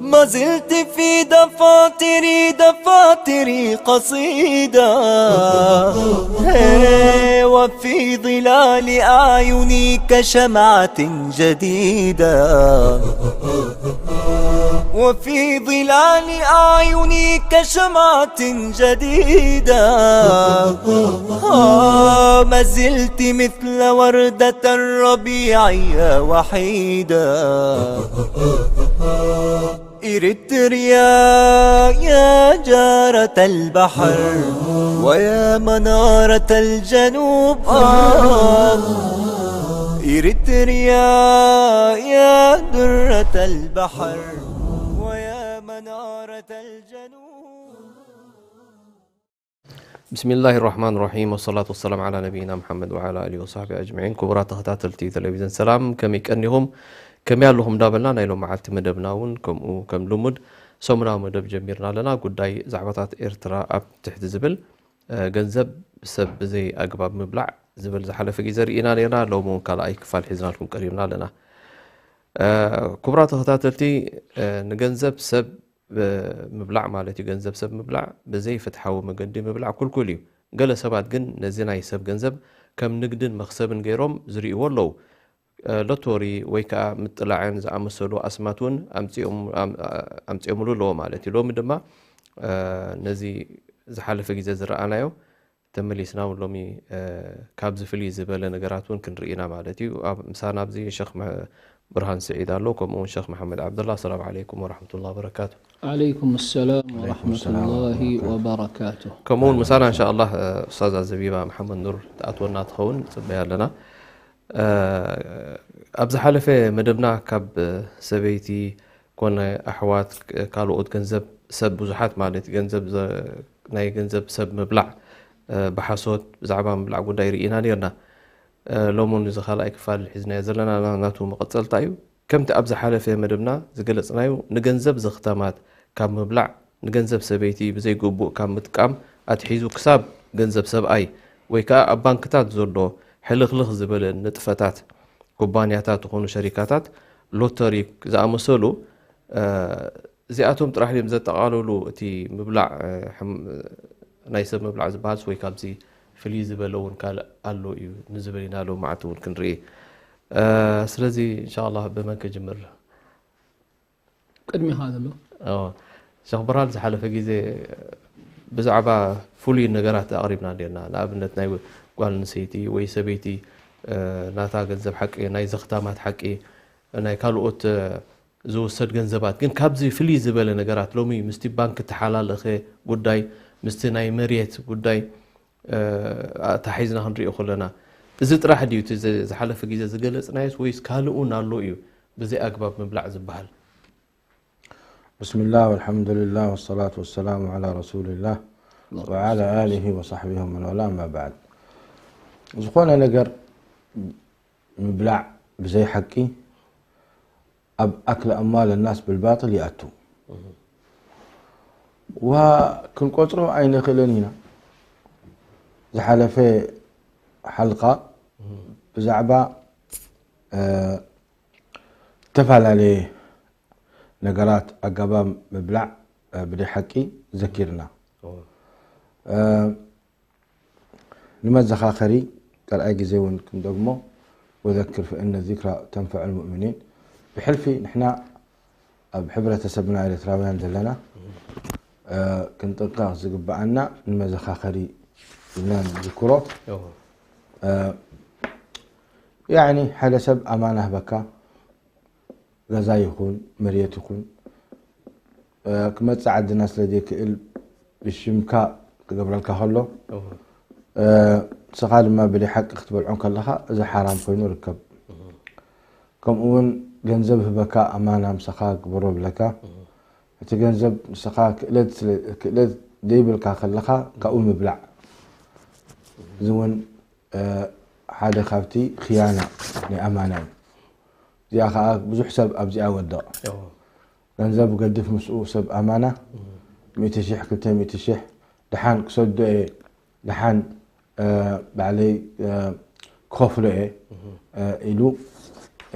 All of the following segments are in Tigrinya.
ما زلت في دفاتري، دفاتري قصيدة، هي، وفي ظلال أعيني كشمعة جديدة، وفي ظلال أعيني كشمعة جديدة. آه، ما زلت مثل وردة الربيع يا وحيدة. إريتريا يا جارة البحر، ويا منارة الجنوب، آه. إريتريا يا درة البحر، ويا منارة الجنوب. ብስሚላሂ ራሕማን ራሒም፣ ወሰላቱ ወሰላም ዓላ ነቢይና ሙሓመድ ወዓላ ኣሊሂ ወሳሕቢሂ ኣጅመዒን። ክቡራት ተኸታተልቲ ቴሌቪዝን ሰላም፣ ከመይ ቀኒኹም? ከመይ ኣለኹም? እንዳበልና ናይ ሎም መዓልቲ መደብና እውን ከምኡ ከም ልሙድ ሰሙናዊ መደብ ጀሚርና ኣለና። ጉዳይ ዛዕባታት ኤርትራ ኣብ ትሕቲ ዝብል፣ እ፣ ገንዘብ ሰብ ብዘይ ኣግባብ ምብላዕ ዝብል ዝሓለፈ ግዜ ርኢና ነርና። ሎሚ እውን ካልኣይ ክፋል ሒዝናልኩም ቀሪብና ኣለና። እ፣ ክቡራት ተኸታተልቲ፣ እ፣ ንገንዘብ ሰብ ብ-፣ ምብላዕ ማለት እዩ። ገንዘብ ሰብ ምብላዕ፣ ብዘይ ፍትሓዊ መገዲ ምብላዕ ኩልኩል እዩ። ገለ ሰባት ግን ነዚ ናይ ሰብ ገንዘብ ከም ንግድን መኽሰብን ገይሮም ዝርእይዎ ኣለዉ። እ፣ ሎቶሪ ወይ ከኣ ምጥላዕን ዝኣመሰሉ ኣስማት እውን ኣምጺኦም-፣ ኣም-፣ ኣምጺኦምሉ ኣለዎ ማለት እዩ። ሎሚ ድማ፣ እ፣ ነዚ ዝሓለፈ ግዜ ዝረኣናዮ ተመሊስና እውን ሎሚ፣ እ፣ ካብዚ ፍልይ ዝበለ ነገራት እውን ክንርኢ ኢና ማለት እዩ። ኣብ ምሳና ኣብዚ ሸኽ መ-፣ ብርሃን ስዒድ ኣሎ፣ ከምኡ እውን ሸኽ መሓመድ ዓብደላ። ኣሰላሙ ዓለይኩም ወረሕመቱላሂ ወበረካቱ። ዓለይኩም ሰላም ዓለይኩም ሰላም ወረሕመቱላሂ ወበረካቱ። ወበረካቱ። ከምኡ እውን ምሳና እንሻ ኣላህ፣ እ፣ ኡስታዝ ኣዘቢባ መሓመድ ኑር ትኣትወና ትኸውን ንጽበያ ኣለና። እ፣ ኣብ ዝሓለፈ መደብና ካብ፣ እ፣ ሰበይቲ ኮነ ኣሕዋት፣ ክ-፣ ካልኦት ገንዘብ ሰብ ብዙሓት ማለት ገንዘብ ዘ-፣ ናይ ገንዘብ ሰብ ምብላዕ፣ እ፣ ብሓሶት ብዛዕባ ምብላዕ ጉዳይ ርኢና ነርና። እ፣ ሎሚ እውን እዚ ካልኣይ ክፋል ሒዝናዮ ዘለና ና-፣ ናቱ መቐጸልታ እዩ። ከምቲ ኣብ ዝሓለፈ መደብና ዝገለጽናዮ፣ ንገንዘብ ዘኽታማት ካብ ምብላዕ፣ ንገንዘብ ሰበይቲ ብዘይግቡእ ካብ ምጥቃም ኣትሒዙ ክሳብ ገንዘብ ሰብኣይ ወይ ከኣ ኣብ ባንክታት ዘሎ ሕልኽልኽ ዝበለ ንጥፈታት፣ ኩባንያታት ዝኾኑ ሸሪካታት፣ ሎተሪ ዝኣመሰሉ፣ እ፣ እዚኣቶም ጥራሕ ድዮም ዘጠቓልሉ እቲ ምብላዕ፣ እ፣ ሕም-፣ ናይ ሰብ ምብላዕ ዝበሃልስ ወይ ካብዚ ፍልይ ዝበለ እውን ካልእ ኣሎ እዩ ንዝብል ኢና ሎሚ መዓልቲ እውን ክንርኢ። እ፣ ስለዚ እንሻ ኣላህ ብመን ክጅምር? ቅድሚኻ ዘሎ። እዎ። ሸኽ ብርሃን ዝሓለፈ ግዜ ብዛዕባ ፍሉይ ነገራት ኣቕሪብና ነርና። ንኣብነት ናይ ጓል ኣንስተይቲ ወይ ሰበይቲ፣ እ፣ ናታ ገንዘብ ሓቂ፣ ናይ ዘኽታማት ሓቂ፣ ናይ ካልኦት፣ እ፣ ዝውሰድ ገንዘባት። ግን ካብዚ ፍልይ ዝበለ ነገራት ሎሚ ምስቲ ባንክ እተሓላለኸ ጉዳይ፣ ምስቲ ናይ መሬት ጉዳይ፣ እ፣ ኣተሓሒዝና ክንሪኦ ከለና፣ እዚ ጥራሕ ድዩ እቲ ዘ-፣ ዝሓለፈ ግዜ ዝገለጽናዮስ ወይስ ካልእ እውን ኣሎ እዩ ብዘይ ኣግባብ ምብላዕ ዝበሃል? ብስሚላህ ወልሓምዱሊላህ ወሰላቱ ወሰላሙ ዓላ ረሱሊላህ ወዓላ ኣሊሂ ወሳሕቢሂ ወመን ዋላ፣ ኣማ ባዕድ። ዝኾነ ነገር ምብላዕ ብዘይ ሓቂ ኣብ ኣክለ ኣምዋል ናስ ብልባጥል ይኣቱ። ዋ ክንቆጽሮ ኣይንኽእልን ኢና። ዝሓለፈ ሓልቃ ብዛዕባ፣ እ፣ ዝተፈላለየ ነገራት ኣገባብ ምብላዕ፣ እ፣ ብደይ ሓቂ ዘኪርና። እዎ። እ፣ ንመዘኻኸሪ ካልኣይ ግዜ እውን ክንደግሞ፣ ወዘክር ፈእነ ዚክራ ተንፈዑል ሙእሚኒን። ብሕልፊ ንሕና ኣብ ሕብረተሰብና ኤርትራውያን ዘለና፣ እ፣ ክንጥንቀቕ ዝግብኣና ንመዘኻኸሪ ኢልና ንዝክሮ። እዎ። እ፣ ያዕኒ ሓደ ሰብ ኣማና ህበካ፣ ገዛ ይኹን መሬት ይኹን፣ እ፣ ክመጽእ ዓድና ስለ ዘይክእል ብሽምካ ክገብረልካ ከሎ፣ እዎ። እ፣ ንስኻ ድማ ብደይ ሓቂ ክትበልዖ ከለኻ፣ እዚ ሓራም ኮይኑ ይርከብ። እዎ። ከምኡ እውን ገንዘብ ህበካ ኣማና ምሳኻ ግበሮ ብለካ። እቲ ገንዘብ ንስኻ ክእለት ስለ-፣ ክእለት ዘይብልካ ከለኻ ካብኡ ምብላዕ። እዚ እውን፣ እ፣ ሓደ ካብቲ ኽያና ናይ ኣማና እዩ። እዚኣ ኸዓ ብዙሕ ሰብ ኣብዚኣ ወድቕ። እዎ። ገንዘብ ገድፍ ምስኡ ሰብ ኣማና፣ ሚእቲ ሽሕ፣ ክልተ ሚእቲ ሽሕ፣ ደሓን ክሰዶ እየ፣ ደሓን፣ እ፣ ባዕለይ፣ እ፣ ክኸፍሎ እየ፣ እ፣ ኢሉ፣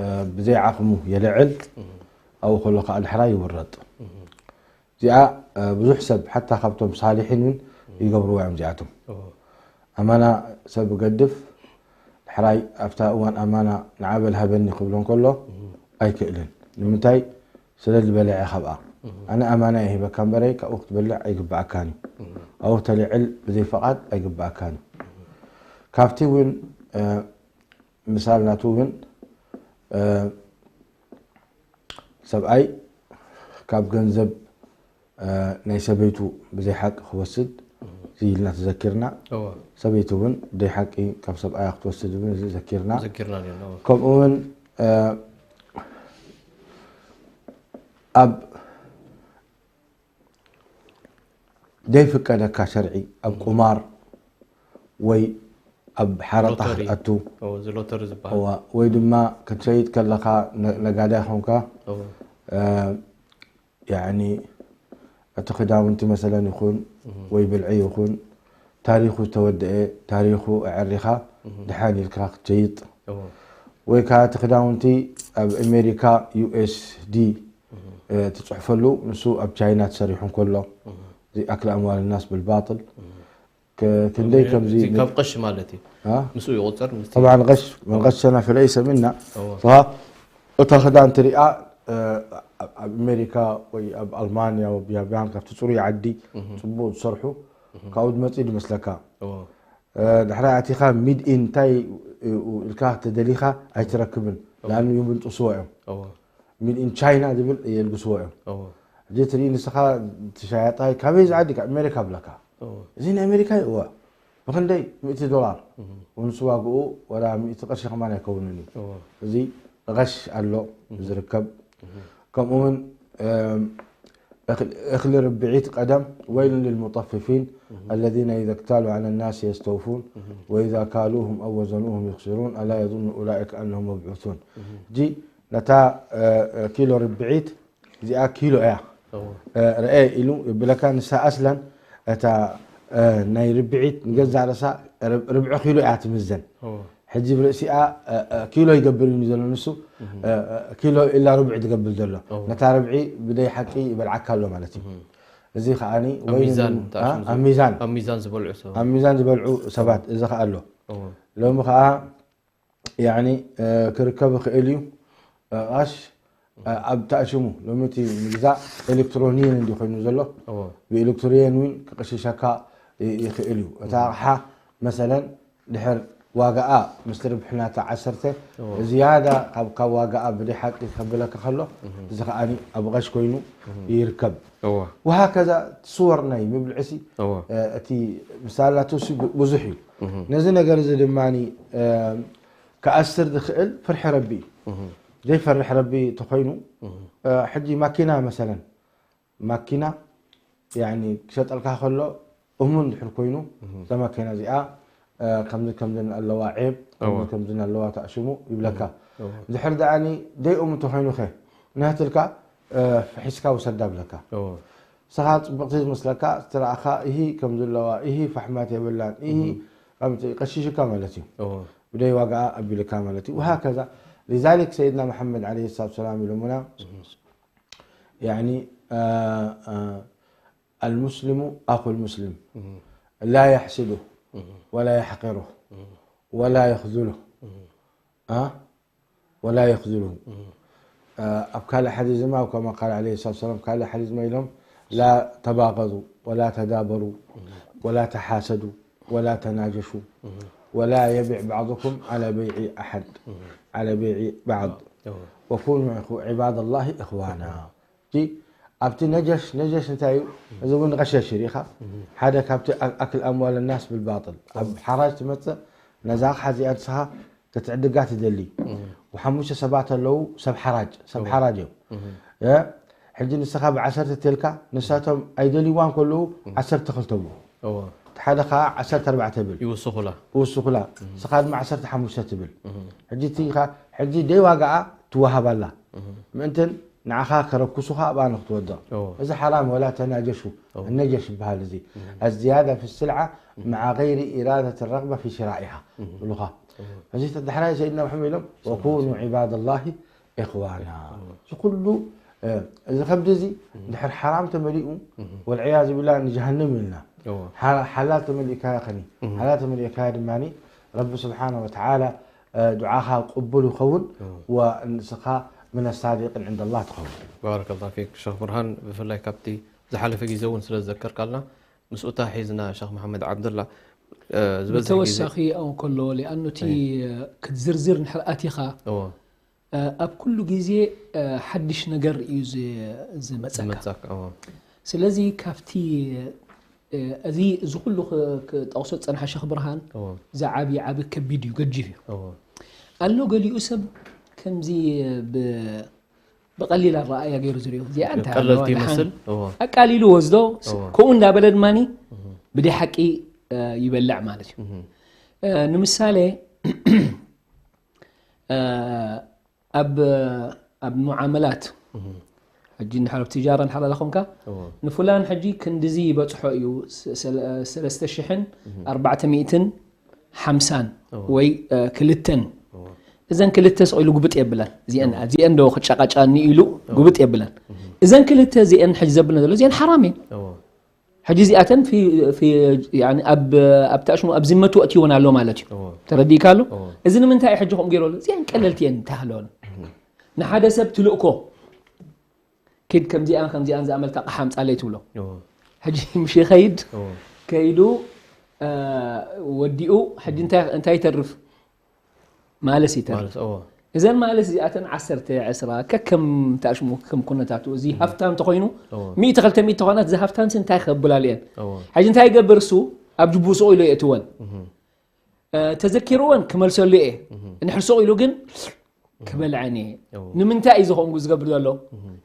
እ፣ ብዘይ ዓቕሙ የልዕል። ኣብኡ ከሎ ከዓ ዳሕራይ ይውረጥ። እዚኣ፣ እ፣ ብዙሕ ሰብ ሓታ ካብቶም ሳሊሒን እውን ይገብርዋ እዮም እዚኣቶም። እዎ። ኣማና ሰብ ገድፍ፣ ዳሕራይ ኣብታ እዋን ኣማና ንዓ በል ሃበኒ ክብሎ እንከሎ ኣይክእልን። ንምንታይ? ስለ ዝበልዐ ካብኣ። ኣነ ኣማና እየ ሂበካ እምበረይ ካብኡ ክትበልዕ ኣይግብኣካን እዩ። ኣብኡ ተልዕል ብዘይ ፈቓድ ኣይግብኣካን እዩ። ካብቲ እውን፣ እ፣ ምሳል ናቱ እውን፣ እ፣ ሰብኣይ ካብ ገንዘብ፣ እ፣ ናይ ሰበይቱ ብዘይ ሓቂ ክወስድ እዚ ኢልና ተዘኪርና። እዎ። ሰበይቲ እውን ብዘይ ሓቂ ካብ ሰብኣያ ክትወስድ እውን እዚ ዘኪርና። ዘኪርና ነርና፣ እዎ። ከምኡ እውን፣ እ፣ ኣብ ዘይፍቀደካ ሸርዒ ኣብ ቁማር ወይ ኣብ ሓረጣ ሎተሪ። ክትኣቱ፣ እዎ፣ እዚ ሎተሪ ዝበሃል። እዋ፣ ወይ ድማ ክትሸይጥ ከለኻ ነ-፣ ነጋዳይ ኾንካ፣ እዎ። እ፣ ያዕኒ እቲ ክዳውንቲ መሰለን ይኹን ወይ ብልዒ ይኹን ታሪኹ ዝተወደአ፣ ታሪኹ ኣዕሪኻ ድሓን ኢልካ ክትሸይጥ፣ እዎ። ወይ ከዓ እቲ ክዳውንቲ ኣብ ኣሜሪካ ዩ ኤስ ዲ፣ እ፣ ትጽሕፈሉ፣ ንሱ ኣብ ቻይና ተሰሪሑ እንከሎ፣ እዚ ኣክል ኣምዋል ናስ ብልባጥል፣ ክ-፣ ክንደይ ከምዚ እዚ ን-፣ ካብ ቀሽ ማለት እዩ። አ? ምስኡ ይቑጸር፣ ምስቲ ጠብዓን ቀሽ፣ መን ቀሸና ፈለይሰ ምና። እዎ። ፈኻ እታ ክዳን ትሪኣ፣ እ፣ ኣብ፣ ኣብ ኣሜሪካ ወይ ኣብ ኣልማንያ ወይ ኣብ ያፓን ካብቲ ጽሩይ ዓዲ ጽቡቕ ዝሰርሑ፣ ካብኡ ዝመጽእ ድመስለካ። እዎ። እ፣ ድሕሪ ኣቲኻ ሚድ ኢን እንታይ እዩ ኢልካ ተደሊኻ ኣይትረክብን። እዎ። ንኣኑ ይብንጥስዎ እዮም። እዎ። ሚድ ኢን ቻይና ዝብል የልግስዎ እዮም። እዎ። ሕጂ ትርኢ ንስኻ ትሻያጣይ ካበይ ዝዓዲ? ካብ ኣሜሪካ ብለካ። እዎ። እዚ ናይ ኣሜሪካ እዩ። እዋ። ብኽንደይ? ሚእቲ ዶላር። እዎ። ወንሱ ዋግኡ ወላ ሚእቲ ቅርሺ ከማን ኣይከውንን እዩ። እዎ። እዚ ቐሽ ኣሎ ዝርከብ። ከምኡ እውን፣ እም፣ እኽሊ፣ እኽሊ ርብዒት ቀደም፣ ويل للمطففين الذين إذا اكتالوا على الناس يستوفون وإذا كالوهم أو وزنوهم يخسرون ألا يظن أولئك أنهم مبعوثون። እጂ ነታ፣ እ፣ እ፣ ኪሎ ርብዒት እዚኣ ኪሎ እያ። እዎ። እ፣ ረኤ ኢሉ ይብለካ። ንሳ ኣስለን እታ፣ እ፣ ናይ ርብዒት ንገዛእ ርእሳ ርብ-፣ ርብዒ ኪሎ እያ ትምዘን። እዎ። ሕጂ ብርእሲኣ፣ እ፣ እ፣ ኪሎ ይገብር እዩ ዘሎ ንሱ። እህ። እ፣ እ፣ ኪሎ ኢላ ርብዒ ትገብር ዘሎ። እዎ። ነታ ርብዒ ብደይ ሓቂ ይበልዓካ ኣሎ ማለት እዩ። እህ። እዚ ከዓኒ ኣብ ወይ ሚዛን ን-፣ አ? ተኣሽሙ ኣብ ሚዛን። ኣብ ሚዛን ዝበልዑ ሰባት። ኣብ ሚዛን ዝበልዑ ሰባት፣ እዚ ከኣ ኣሎ። እዎ። ሎሚ ከኣ ያዕኒ፣ እ፣ ክርከብ ይኽእል እዩ። እ፣ ቐሽ፣ እ፣ ኣብ ተኣሽሙ፣ ሎሚ እቲ ምግዛእ ኤሌክትሮኒየን እንዲዩ ኮይኑ ዘሎ። እዎ። ብኤሌክትሮኒየን እውን ክቕሽሸካ ይ-፣ ይኽእል እዩ። እታ ኣቕሓ መሰለን ድሕር ዋጋኣ ምስ ትርብሕ ናታ ዓሰርተ እዎ። ዝያዳ ካብ፣ ካብ ዋጋኣ ብደይ ሓቂ ከብለካ ከሎ፣ እዚ ከኣኒ ኣብ ቐሽ ኮይኑ ይርከብ። እዎ። ወሃከዛ ስወር ናይ ምብልዕሲ፣ እዎ። እ፣ እቲ ምሳላቱ ሲ ብ-፣ ብዙሕ እዩ። ነዚ ነገር እዚ ድማኒ፣ እ፣ ክኣስር ዝኽእል ፍርሒ ረቢ እዩ። ዘይፈርሕ ረቢ ተኾይኑ፣ እ፣ ሕጂ ማኪና መሰለን፣ ማኪና፣ ያኒ፣ ክሸጠልካ ከሎ እሙን ድሕር ኮይኑ፣ እዛ ማኪና እዚኣ፣ እ፣ ከምዚ ከምዚ ኣለዋ ዔብ፣ ከምዚ እወ። ከምዚ ኣለዋ ተኣሽሙ ይብለካ። እወ። ድሕር ደኣኒ ደይ እሙን ተኾይኑ ኸ፣ ንህትልካ፣ እ፣ ሒዝካ ውሰዳ ብለካ። እወ። ንስኻ ጽብቕቲ ዝመስለካ፣ ዝተረኣኻ፣ እሂ ከምዚ ኣለዋ፣ እሂ ፋሕማት የብላን፣ እሂ ከምዚ ቀሺሽካ ማለት እዩ። እወ። ብደይ ዋጋኣ ኣቢልካ ማለት እዩ። ወሃከዛ። ሊዛሊክ ሰይድና መሓመድ ዓለይሂ ሰላቱ ወሰላም ኢሎምና፣ ያኒ፣ እ፣ እ፣ المسلم أخو المسلم لا يحسده ولا يحقره ولا يخذله، ها؟ ولا يخذله. እ፣ ኣብ ካልእ ሓዲስ ድማ፣ كما قال عليه الصلاة والسلام፣ ካልእ ሓዲስ ድማ ኢሎም፣ لا تباغضوا ولا تدابروا ولا تحاسدوا ولا تناجشوا ولا يبع بعضكم على بيع أحد، على بيع بعض، እወ። وكونوا عباد الله إخوانا. እቲ ኣብቲ ነጀሽ፣ ነጀሽ እንታይ እዩ? እዚ እውን ቐሸሽ ሪኢኻ። ሓደ ካብቲ ኣ-፣ ኣክል ኣምዋል ናስ ብልባጥል። ኣብ ሓራጅ ትመጽእ፣ ነዛ ኣቕሓ እዚኣ ንስኻ ክትዕድጋ ትደሊ። ወሓሙሽተ ሰባት ኣለዉ ሰብ ሓራጅ ሰብ ሓራጅ እዮም። ሕጂ ንስኻ ብዓሰርተ ተልካ ንሳቶም ኣይደልይዋን ከለዉ ዓሰርተ ክልተ ብኡ፣ እቲ ሓደ ከዓ ዓሰርተ ኣርባዕተ ብል ይውስኹላ። ይውስኹላ። ንስኻ ድማ ዓሰርተ ሓሙሽተ ትብል። ሕጂ እቲ ኻ ሕጂ ደይ ዋጋኣ ትወሃብ ኣላ። ምእንትን ንዓኻ ከረኩሱኻ ኣብኣ ንክትወድቕ። እዚ ሓራም ወላ ተናጀሹ። ነጀሽ ይበሃል እዚ። الزيادة في السلعة مع غير إرادة الرغبة في شرائها ብሉኻ። እዚ ተዳሕራይ ሰይድና መሐመድ ኢሎም وكونوا عباد الله إخوانا። እዚ ኩሉ እዚ ከብዲ እዚ ድሕር ሓራም ተመሊኡ ወልዕያዝ ቢላ ንጀሃንም ኢልና ሓላል ተመሊእካዮ ኸኒ ሓላል ተመሊእካዮ ድማ ረቢ ስብሓነ ወተዓላ ዱዓኻ ቅቡል ይኸውን ወንስኻ ምን ሳዲቅን ዕንደ ላህ ትኸውን። ባረከላ ፊክ ሸኽ ብርሃን፣ ብፍላይ ካብቲ ዝሓለፈ ግዜ እውን ስለ ዝዘከርካልና ምስኡታ ሒዝና ሸኽ መሓመድ ዓብደላ። ብተወሳኺ ኣው ከሎ ሊኣኑ እቲ ክትዝርዝር ንሕር ኣቲኻ ኣብ ኩሉ ግዜ ሓድሽ ነገር እዩ ዝመፀካ። ስለዚ ካብቲ እዚ እዚ ኩሉ ክጠቕሶ ዝፀንሓ ሸኽ ብርሃን ዝዓብይ ዓብ ከቢድ እዩ፣ ገጅፍ እዩ። ኣሎ ገሊኡ ሰብ ከምዚ ብቐሊል ኣረኣእያ ገይሩ ዝሪኦ እዚኣ እንታይ ኣለዋ ይመስል። ኣቃሊሉ ወስዶ ከምኡ እንዳበለ ድማ ብደይ ሓቂ ይበልዕ ማለት እዩ። ንምሳሌ ኣብ ኣብ ሙዓመላት ሕጂ እንድሕር ኣብ ትጃራ እንድሕር ኣለኹምካ ንፉላን ሕጂ ክንድዚ ይበፅሖ እዩ ሰለስተ ሽሕን ኣርባዕተ ሚእትን ሓምሳን ወይ ክልተን እዘን ክልተ ስቕ ኢሉ ጉብጥ የብለን። እዚአን እዚአን ዶ ክጫቃጫኒ ኢሉ ጉብጥ የብለን። እዘን ክልተ እዚአን ሕጂ ዘብለን ዘሎ እዚአን ሓራም እየን። ሕጂ እዚኣተን ኣብቲ ኣሽሙ ኣብ ዝመቱ ኣእትይወን ኣሎ ማለት እዩ። ተረዲእካ ኣሎ። እዚ ንምንታይ እዩ ሕጂ ከምኡ ገይሩ ኣሎ? እዚአን ቀለልቲ እየን እንተሃለወን ንሓደ ሰብ ትልእኮ ኪድ ከምዚኣን ከምዚኣን ዝኣመልካ ኣቕሓ ኣምፃለይ ትብሎ። ሕጂ ምሽ ይኸይድ ከይዱ ወዲኡ ሕጂ እንታይ ይተርፍ? ማለስ ይተርፍ። እዘን ማለስ እዚኣተን ዓሰርተ ዕስራ ከከም ታሽሙ ከም ኩነታቱ እዚ ሃፍታም እንተኮይኑ ሚእቲ ክልተ ሚእቲ ተኾናት እዚ ሃፍታም ሲ እንታይ ክብል ኣልየን። ሕጂ እንታይ ይገብር እሱ ኣብ ጅቡ ስቕ ኢሉ የእትወን ተዘኪርወን ክመልሰሉ እየ። እንድሕር ስቕ ኢሉ ግን ክበልዐን እየ። ንምንታይ እዩ ዝኸምጉ ዝገብር ዘሎ?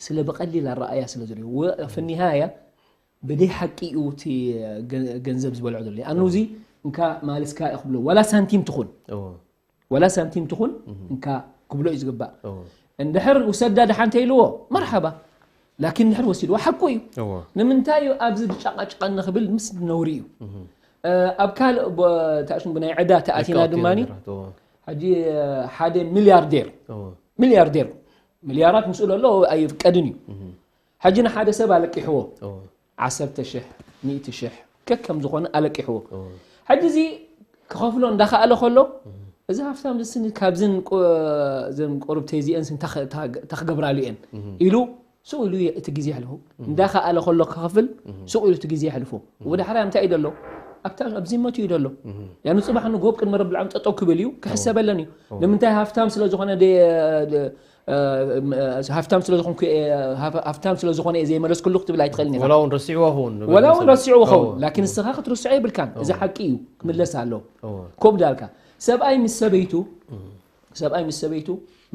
ስለ ብቐሊል ኣረኣያ ስለ ዝሪኦ ፍኒሃያ ብደይ ሓቂ እዩ እቲ ገንዘብ ዝበልዖ ዘሎ። ኣኑ እዚ እንካ ማለስካ እየ ክብሎ ዋላ ሳንቲም ትኹን ዋላ ሳንቲም ትኹን እንካ ክብሎ እዩ ዝግባእ። እንድሕር ውሰዳ ደሓ እንተ ኢልዎ መርሓባ። ላኪን እንድሕር ወሲድዋ ሓቁ እዩ። ንምንታይ እዩ ኣብዚ ብጫቃጭቃ ንክብል ምስ ነውሪ እዩ። ኣብ ካልእ ታሽሙ ብናይ ዕዳ ተኣቲና ድማ ሕጂ ሓደ ሚሊያርዴር ሚሊያርዴር ሚሊያራት ምስኡ ዘሎ ኣይፍቀድን እዩ። ሕጂ ንሓደ ሰብ ኣለቂሕዎ ዓሰርተ ሽሕ ሚእቲ ሽሕ ከከም ዝኾነ ኣለቂሕዎ። ሕጂ እዚ ክኸፍሎ እንዳኸኣለ ከሎ እዚ ሃፍታም ዝስኒ ካብዝን ዘን ቆርብተይ እዚአን እንታይ ክገብራሉ እየን ኢሉ ስቕ ኢሉ እቲ ግዜ የሕልፉ እንዳኸኣለ ከሎ ክኸፍል ስቕ ኢሉ እቲ ግዜ የሕልፉ። ወደ ሓራይ እንታይ እዩ ደሎ ኣብታ ኣብ ዚመቱ እዩ ደሎ። ያኑ ፅባሕ ንጎብ ቅድሚ ረብል ዓለም ጠጠው ክብል እዩ ክሕሰበለን እዩ። ንምንታይ ሃፍታም ስለ ዝኾነ ሃፍታም ስለ ዝኾንኩ ሃፍታም ስለ ዝኾነ እየ ዘይመለስኩሉ ክትብል ኣይትኽእልን ኢኻ። ወላ እውን ረሲዕዎ ክኸውን ወላ እውን ረሲዕዎ ክኸውን ላኪን ንስኻ ክትርስዖ የብልካን። እዚ ሓቂ እዩ ክምለስ ኣለዎ። ኮብ ዳልካ ሰብኣይ ምስ ሰበይቱ ሰብኣይ ምስ ሰበይቱ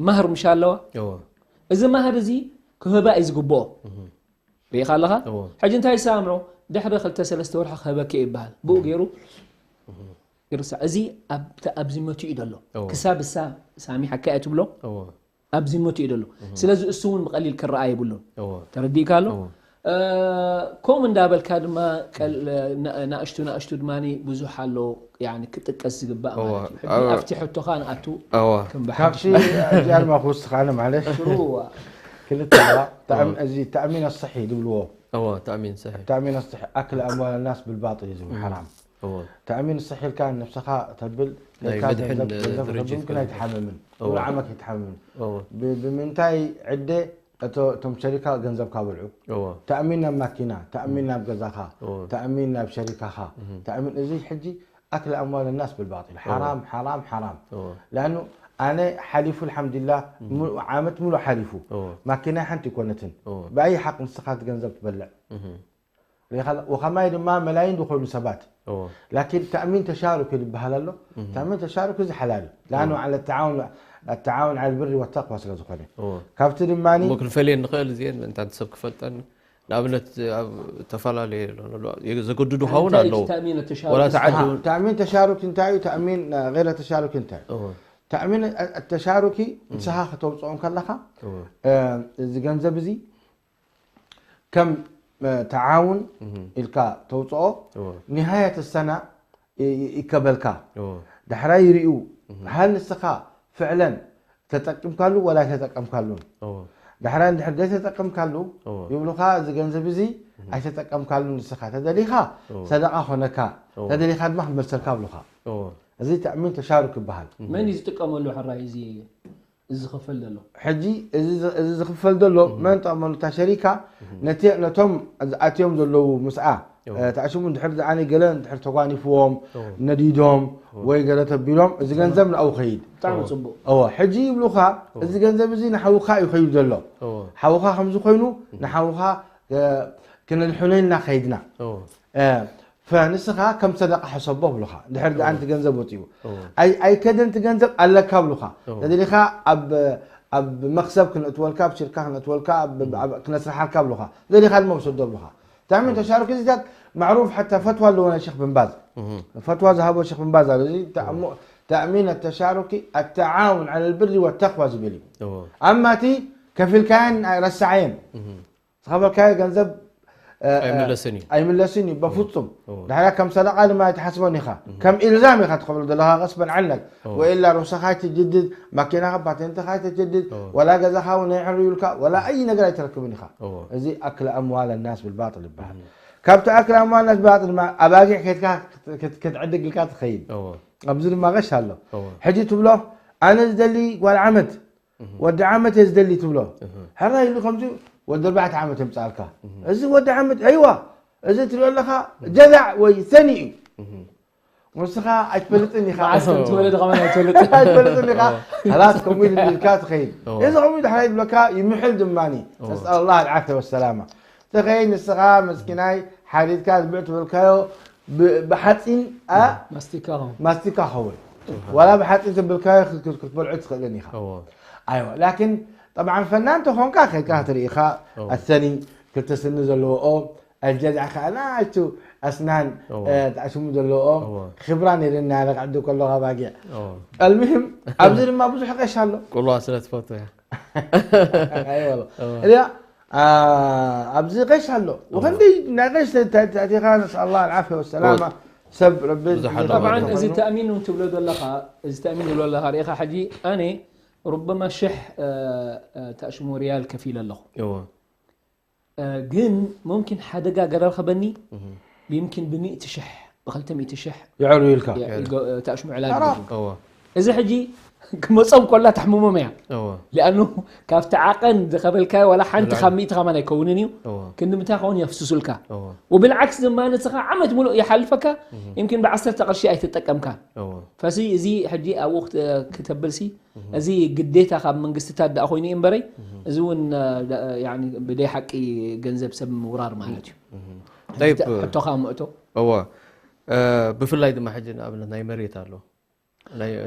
ማህር ምሽ ኣለዋ። እዚ ማህር እዚ ክህባ እዩ ዝግብኦ። ርኢኻ ኣለኻ። ሕጂ እንታይ ይሰማምዑ ድሕሪ ክልተ ሰለስተ ወርሒ ክህበኪ ይበሃል ብኡ ገይሩ ይርሳዕ። እዚ ኣብ ዚመቱ እዩ ዘሎ ክሳብ እሳ ሳሚሓካ እያ ትብሎ ኣብ ዚመቱ እዩ ዘሎ። ስለዚ እሱ እውን ብቐሊል ክረኣ የብሉን። ተረዲእካ ኣሎ። ከምኡ እንዳበልካ ድማ ናእሽቱ ናእሽቱ ድማ ብዙሕ ኣሎ ክጥቀስ ዝግባእ ማለት እዩ። ኣብቲ ሕቶኻ ንኣቱ ካብቲ ዚኣልማ ክውስኻነ ማለት ሽሩዋ ክልተ እዚ ተእሚን ኣሰሒ ዝብልዎ ተእሚን ኣሰሒ ኣክል ኣምዋል ናስ ብልባጥል እዩ ዝብል ሓራም። ተእሚን ኣሰሒ ኢልካ ነብስኻ ተብል ኢልካ ገንዘብ ገንዘብ ተብል ግን ኣይትሓምምን። ሙሉ ዓመት ኣይትሓምምን። ብምንታይ ዕደ እቶም ሸሪካ ገንዘብካ በልዑ። ተእሚን ናብ ማኪና፣ ተእሚን ናብ ገዛኻ፣ ተእሚን ናብ ሸሪካኻ፣ ተእሚን እዚ ሕጂ ኣክል ኣምዋል ናስ ብልባጢል ሓራም ሓራም ሓራም። ለኣኑ ኣነ ሓሊፉ ኣልሓምዱሊላህ ዓመት ሙሉእ ሓሊፉ ማኪናይ ሓንቲ ኣይኮነትን። ብኣይ ሓቅ ንስኻ እቲ ገንዘብ ትበልዕ? ሪኢኻ ወኸማይ ድማ መላይን ዝኾኑ ሰባት ላኪን ተእሚን ተሻሩክ ይበሃል ኣሎ። ተእሚን ተሻሩክ እዚ ሓላል እዩ። ለኣኑ ዓለ ተዓውን ኣተዓውን ዓል ብሪ ወተቅዋ ስለ ዝኾነ ካብቲ ድማ እሞ ክንፈልየን ንኽእል እዚአን ምእንታን ሰብ ክፈልጠን ንኣብነት ኣብ ተፈላለየ ዘገድዱ ኸውን ኣለዉ ወላ ተዓዲ ተእሚን ተሻሩኪ እንታይ እዩ ተእሚን ገይረ ተሻሩኪ እንታይ እዩ ተእሚን ተሻሩኪ ንስኻ ከተውፅኦም ከለኻ እዚ ገንዘብ እዚ ከም ተዓውን ኢልካ ተውፅኦ ኒሃየት ሰና ይከበልካ ዳሕራይ ይርእዩ ሃል ንስኻ ፍዕለን ተጠቅምካሉ ወላ ኣይተጠቀምካሉን ዳሕራይ እንድሕር ዘይተጠቀምካሉ ይብሉኻ እዚ ገንዘብ እዚ ኣይተጠቀምካሉን ንስኻ ተደሊኻ ሰደቃ ኾነካ ተደሊኻ ድማ ክመልሰልካ ብሉኻ እዚ ተእሚን ተሻሩክ ይበሃል መን እዩ ዝጥቀመሉ ሕራይ እዚ እዚ ዝኽፈል ዘሎ ሕጂ እዚ እዚ ዝኽፈል ዘሎ መን ጠቕመሉ እታ ሸሪካ ነቲ ነቶም ኣትዮም ዘለዉ ምስኣ ተዕሽሙ እንድሕር ዝኣነ ገለ እንድሕር ተጓኒፍዎም ነዲዶም ወይ ገለ ተቢሎም እዚ ገንዘብ ንኣው ኸይድ ብጣዕሚ ጽቡቅ እወ ሕጂ ይብሉኻ እዚ ገንዘብ እዚ ንሓውኻ እዩ ኸይዱ ዘሎ ሓውኻ ከምዚ ኮይኑ ንሓውኻ ክነድሕኖ ኢልና ኸይድና ፈንስኻ ከም ሰደቃ ሕሰቦ ብሉኻ ድሕር ደኣ ንቲ ገንዘብ ወፂኡ ኣይከደን ቲ ገንዘብ ኣለካ ብሉኻ ተደሊኻ ኣብ መክሰብ ክነእትወልካ ኣብ ሽርካ ክነእትወልካ ክነስርሓልካ ብሉኻ ደሊኻ ድማ ውሰዶ ብሉኻ ተእሚን ተሻሩክ እዚታት ማዕሩፍ ሓታ ፈትዋ ኣለዎ ናይ ሸክ ብንባዝ ፈትዋ ዝሃቦ ሸክ ብንባዝ ኣሎ እዚ ተእሚን ተሻሩኪ ኣተዓውን ዓለ ልብሪ ወተቅዋ ዝብል እዩ ኣማ እቲ ከፊልካየን ረሳዓየን ዝኸፈልካዮ ገንዘብ ኣይምለስን እዩ ኣይምለስን እዩ በፍጹም ድሕሪያ ከም ሰደቃ ድማ ኣይትሓስቦን ኢኻ ከም ኢልዛም ኢኻ ትኸፍሎ ዘለኻ ቀስበን ዓነክ ወኢላ ሩሳኻ ኣይትጅድድ ማኪናኻ ፓቴንትኻ ኣይትጅድድ ወላ ገዛኻ እውን ኣይሕርዩልካ ወላ ኣይ ነገር ኣይትረክብን ኢኻ እዚ ኣክል ኣምዋል ናስ ብልባጥል ይበሃል ካብቲ ኣክል ኣምዋል ናስ ብልባጥል ድማ ኣባጊዕ ከድካ ክትዕድግ ኢልካ ትኸይድ ኣብዚ ድማ ቀሽ ኣሎ ሕጂ ትብሎ ኣነ ዝደሊ ጓል ዓመት ወዲ ዓመት እየ ዝደሊ ትብሎ ሕራይ ኢሉ ከምዚ ወዲ ኣርባዕተ ዓመት የምፅኣልካ እዚ ወዲ ዓመት ኣይዋ እዚ ትሪኦ ኣለኻ ጀዛዕ ወይ ሰኒ እዩ ንስኻ ኣይትፈልጥን ኢኻ ትወለድ ከማን ኣይትፈልጥ ኣይትፈልጥን ኢኻ ላስ ከምኡ ኢሉ ኢልካ ትኸይድ እዚ ከምኡ ድሕራይ ዝብለካ ይምሕል ድማኒ ነስኣል ላ ልዓፍያ ወሰላማ ትኸይድ ንስኻ መስኪናይ ሓሪድካ ዝብዕ ትበልካዮ ብሓፂን ማስቲካ ኸውን ማስቲካ ኸውን ዋላ ብሓፂን ዘብልካዮ ክትበልዖ ትኽእልን ኢኻ ኣይዋ ላኪን ጠብዓን ፈናን ተኾንካ ከይድካ ክትርኢ ኢኻ ኣሰኒ ክልተ ስኒ ዘለዎኦ ኣልጀዝዓ ከዓ ናይቱ ኣስናን ተኣሽሙ ዘለዎኦ ክብራ ነይርና ረቃዕዱ ከለኻ ባጊዕ ኣልምህም ኣብዚ ድማ ብዙሕ ቀሽ ኣሎ ቁልዋ ስለ ትፈቱ እያ እያ ኣብዚ ቀሽ ኣሎ ወከንደይ ናይ ቀሽ ተእቲኻ ነስኣላ ኣልዓፍያ ወሰላማ ሰብ ረቢ ጠብዓን እዚ ተእሚን እውን ትብሎ ዘለኻ እዚ ተእሚን ትብሎ ዘለኻ ርኢኻ ሕጂ ኣነ ሩበማ ሽሕ ተእሽሙ ሪያል ከፊለ ኣለኹ ግን ሙምኪን ሓደጋ ገረርኸበኒ ቢምኪን ብሚእቲ ሽሕ ብክልተ ሚእቲ ሽሕ ይዕሩ ኢልካ ተእሽሙ ዕላል እዚ ሕጂ ክመፆም ኮላ ተሕምሞም እያ ሊኣኑ ካብቲ ዓቐን ዝኸበልካዮ ዋላ ሓንቲ ካብ ሚእቲ ከማን ኣይከውንን እዩ ክንዲ ምንታይ ከውን የፍስሱልካ ወብልዓክስ ድማ ንስኻ ዓመት ሙሉእ ይሓልፈካ ይምኪን ብዓሰርተ ቅርሺ ኣይተጠቀምካን ፈሲ እዚ ሕጂ ኣብኡ ክተብልሲ እዚ ግዴታ ካብ መንግስትታት ደኣ ኮይኑ እዩ እምበረይ እዚ እውን ብደይ ሓቂ ገንዘብ ሰብ ምውራር ማለት እዩ ሕቶኻ ምእቶ እወ ብፍላይ ድማ ሕጂ ንኣብነት ናይ መሬት ኣሎ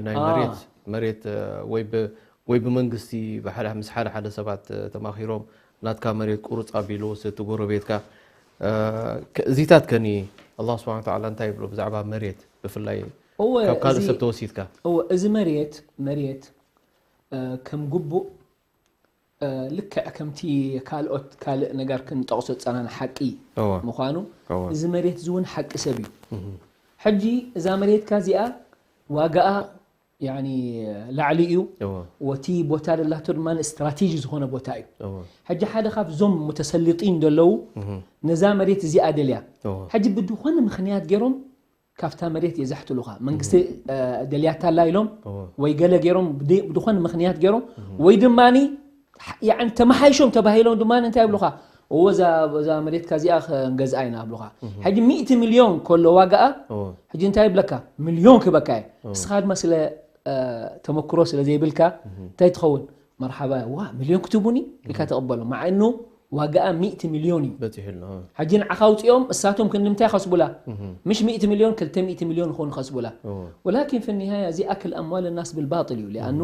ናይ መሬት መሬት ወይ ብመንግስቲ ምስ ሓደ ሓደ ሰባት ተማኺሮም ናትካ መሬት ቁርፅ ኣቢሉ እቲ ጎረቤትካ እዚታት ከኒ ኣላ ስብን ታላ እንታይ ይብሎ ብዛዕባ መሬት ብፍላይ ካብ ካልእ ሰብ ተወሲድካ እወ እዚ መሬት መሬት ከም ግቡእ ልክዕ ከምቲ ካልኦት ካልእ ነገር ክንጠቕሶ ዝፀናን ሓቂ ምዃኑ እዚ መሬት እዚ እውን ሓቂ ሰብ እዩ ሕጂ እዛ መሬትካ እዚኣ ዋጋኣ ላዕሊ እዩ ወቲ ቦታ ደላቶ ድማ ስትራቴጂ ዝኾነ ቦታ እዩ ሕጂ ሓደ ካብዞም ሙተሰልጢን ዘለዉ ነዛ መሬት እዚኣ ደልያ ሕጂ ብድኾነ ምኽንያት ገይሮም ካብታ መሬት የዛሕትሉኻ መንግስቲ ደልያታ ኣላ ኢሎም ወይ ገለ ገይሮም ብድኾነ ምኽንያት ገይሮም ወይ ድማ ተመሓይሾም ተባሂሎም ድማ እንታይ ይብሉኻ እወ እዛ መሬትካ እዚኣ ክንገዝኣ ኢና ይብሉኻ ሕጂ ሚእቲ ሚልዮን ከሎ ዋጋኣ ሕጂ እንታይ ይብለካ ሚልዮን ክበካ እየ እስኻ ድማ ስለ ተመክሮ ስለ ዘይብልካ እንታይ ትኸውን መርሓባ ዋ ሚልዮን ክትቡኒ ኢልካ ተቐበሎ ማዕኑ ዋጋኣ ሚእቲ ሚልዮን እዩ በፂሑ ኣሎ ሕጂ ንዓኻ ኣውፅኦም እሳቶም ክንምንታይ ከስቡላ ምሽ ሚእቲ ሚልዮን ክልተ ሚእቲ ሚልዮን ይኾኑ ከስቡላ ወላኪን ፍኒሃያ እዚ ኣክል ኣምዋል ናስ ብልባጥል እዩ ሊኣኑ